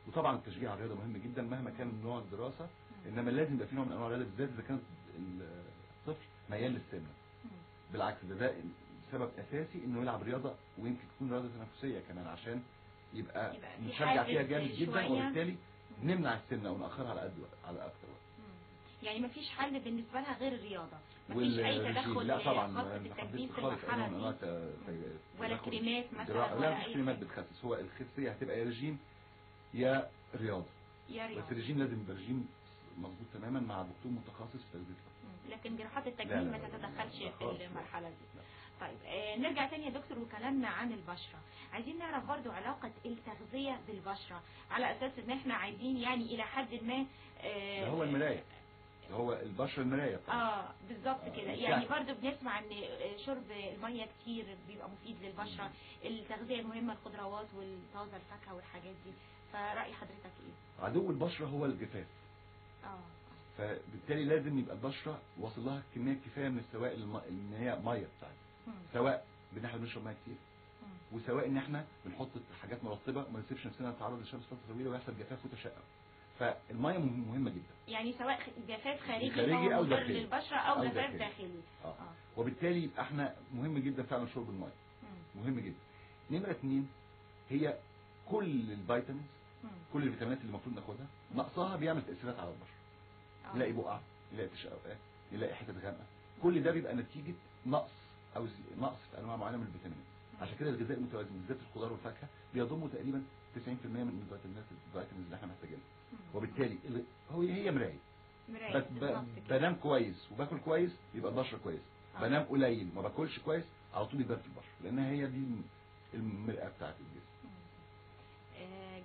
وطبعا التشجيع على الرياضة مهم جدا مهما كان نوع الدراسة، انما لازم يبقى في نوع من انواع الرياضة، بالذات اذا كان الطفل ميال للسمنه. بالعكس ده سبب اساسي انه يلعب رياضة، ويمكن تكون رياضة تنافسية كمان عشان يبقى مشجع فيها جامد جدا، وبالتالي نمنع السمنة او ناخرها على قد على اكتر وقت. يعني مفيش حل بالنسبة لها غير الرياضة، مفيش اي تدخل؟ لا طبعا، ما حبيتش خالص انا ولا كريمات مثلا ولا لا، مفيش كريمات بتخسس. هو الخسيه هتبقى يا رجيم يا رياضة، بس الرجيم لازم يبقى رجيم مظبوط تماما مع دكتور متخصص في تغذية. لكن جراحات التجميل ما تتدخلش في المرحلة دي. طيب نرجع تاني يا دكتور وكلامنا عن البشرة. عايزين نعرف برضو علاقة التغذية بالبشره، على اساس ان احنا عايزين يعني الى حد ما ده هو المراية، هو البشرة المراية. بالظبط كده. يعني برضو بنسمع ان شرب المية كتير بيبقى مفيد للبشره، التغذية المهمة الخضروات والطازه الفاكهة والحاجات دي، فرأي حضرتك ايه؟ عدو البشرة هو الجفاف. فبالتالي لازم يبقى البشرة واصل لها كمية كفاية من السوائل اللي هي مية بتاعتها، سواء بان احنا بنشرب مية كتير، وسواء ان احنا بنحط حاجات مرطبه وما نسيبش نفسنا نتعرض للشمس فترة طويلة ويحصل جفاف وتشقق. فالميه مهمة جدا، يعني سواء جفاف خارجي او داخلي للبشره او جفاف داخلي. وبالتالي يبقى احنا مهم جدا فعلا شرب المية، مهم جدا. نمره 2 هي كل ال vitamins، كل الفيتامينات اللي المفروض ناخدها نقصها بيعمل تاثيرات على البشرة. نلاقي بقع، نلاقي تشققات، نلاقي حتت غامقه، كل ده بيبقى نتيجة نقص او نقص في انواع معينة من الفيتامينات. عشان كده الغذاء المتوازن بالذات الخضار والفاكهه بيضموا تقريبا 90% من ال vitamins اللي احنا محتاجينها. وبالتالي هي مراية. بنام كويس وباكل كويس يبقى البشرة كويس، بنام قليل ما باكلش كويس على طول يبان في البشرة، لان هي دي المرآة بتاعت الجسم.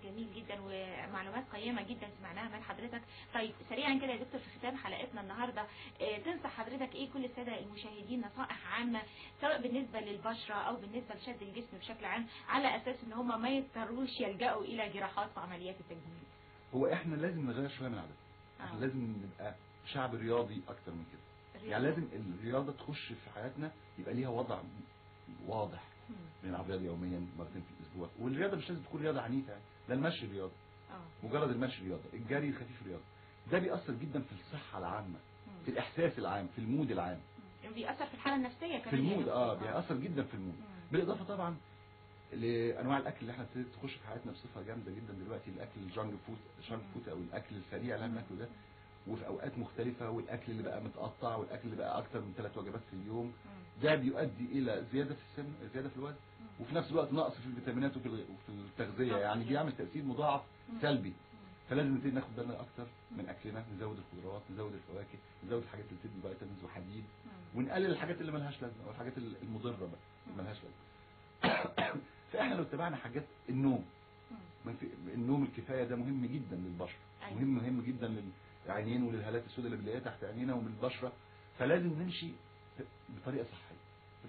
جميل جدا ومعلومات قيمة جدا سمعناها من حضرتك. طيب سريعا كده يا دكتور في ختام حلقتنا النهارده، تنصح حضرتك ايه كل السادة المشاهدين نصائح عامة سواء بالنسبة للبشره او بالنسبة لشد الجسم بشكل عام، على اساس ان هم ما يضطروش يلجأوا الى جراحات وعمليات التجميل؟ هو احنا لازم نغير شوية من عاداتنا. احنا لازم نبقى شعب رياضي اكتر من كده. يعني لازم الرياضة تخش في حياتنا، يبقى ليها وضع واضح. بنلعب رياضة يوميا مرتين في الاسبوع، والرياضة مش لازم تكون رياضة عنيفة، ده المشي رياضة، مجرد المشي رياضة، الجري الخفيف رياضة. ده بيأثر جدا في الصحة العامة، في الاحساس العام، في ال mood العام، بيأثر في الحالة النفسية كمان، في ال mood. بيأثر جدا في ال mood. بالاضافة طبعا لانواع الاكل اللي احنا ابتدت تخش في حياتنا بصفة جامدة جدا دلوقتي، الاكل ال junk food، junk food او الاكل السريع اللي احنا بناكله ده، وفي اوقات مختلفة، والاكل اللي بقى متقطع، والاكل اللي بقى اكتر من 3 وجبات في اليوم، ده بيؤدي الى زيادة في السمن، زيادة في الوزن، وفي نفس الوقت نقص في الفيتامينات وفي التغذية، يعني بيعمل تاثير مضاعف سلبي. فلازم نبتدي ناخد بالنا اكتر من اكلنا، نزود الخضروات، نزود الفواكه، نزود الحاجات اللي بتدي vitamins وحديد، ونقلل الحاجات اللي مالهاش لازمه او الحاجات المضرة بقى اللي مالهاش لازمه. فاحنا لو اتبعنا حاجات النوم، النوم الكفاية ده مهم جدا للبشره، مهم جدا للعينين وللهالات السوداء اللي بنلاقيها تحت عينينا ومن البشرة. فلازم نمشي بطريقة صحية،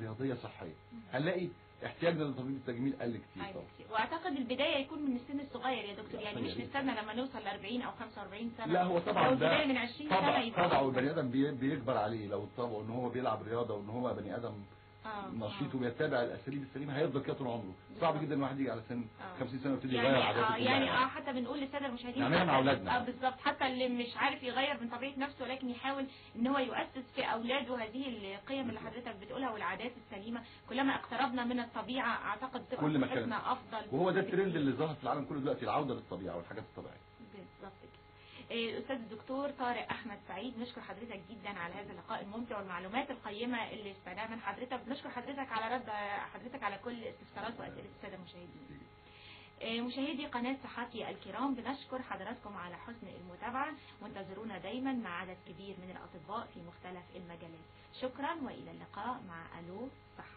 رياضية صحية. هنلاقي احتياجنا لطبيب التجميل قل كتير طبعا. واعتقد البداية يكون من السن الصغير يا دكتور، يعني مش نستنى لما نوصل ل 40 او 45 سنة. لا هو طبعا لو البداية من 20 سنة يبقى طبعا، والبني ادم بيكبر عليه لو طبعه ان هو بيلعب رياضة وان هو بني ادم نشيط وبيتابع الاساليب السليمة، هيفضل كده طول عمره. صعب جدا الواحد يجي على سن 50 سنة ويبتدي يغير عاداته. يعني حتى بنقول للسادة المشاهدين نعملها مع اولادنا. بالظبط، حتى اللي مش عارف يغير من طبيعة نفسه ولكن يحاول ان هو يؤسس في اولاده هذه القيم اللي حضرتك بتقولها والعادات السليمة. كلما اقتربنا من الطبيعة اعتقد تبقى صحتنا افضل، وهو ده الترند اللي ظهر في العالم كله دلوقتي، العودة للطبيعة والحاجات الطبيعية. بالظبط كده. الأستاذ الدكتور طارق أحمد سعيد، نشكر حضرتك جدا على هذا اللقاء الممتع والمعلومات القيمة اللي استفدناها من حضرتك. بنشكر حضرتك على رد حضرتك على كل استفسارات وأسئلة السادة المشاهدين. مشاهدي قناة صحتي الكرام، بنشكر حضراتكم على حسن المتابعة، وانتظرونا دايما مع عدد كبير من الأطباء في مختلف المجالات. شكرا وإلى اللقاء مع ألو صحة.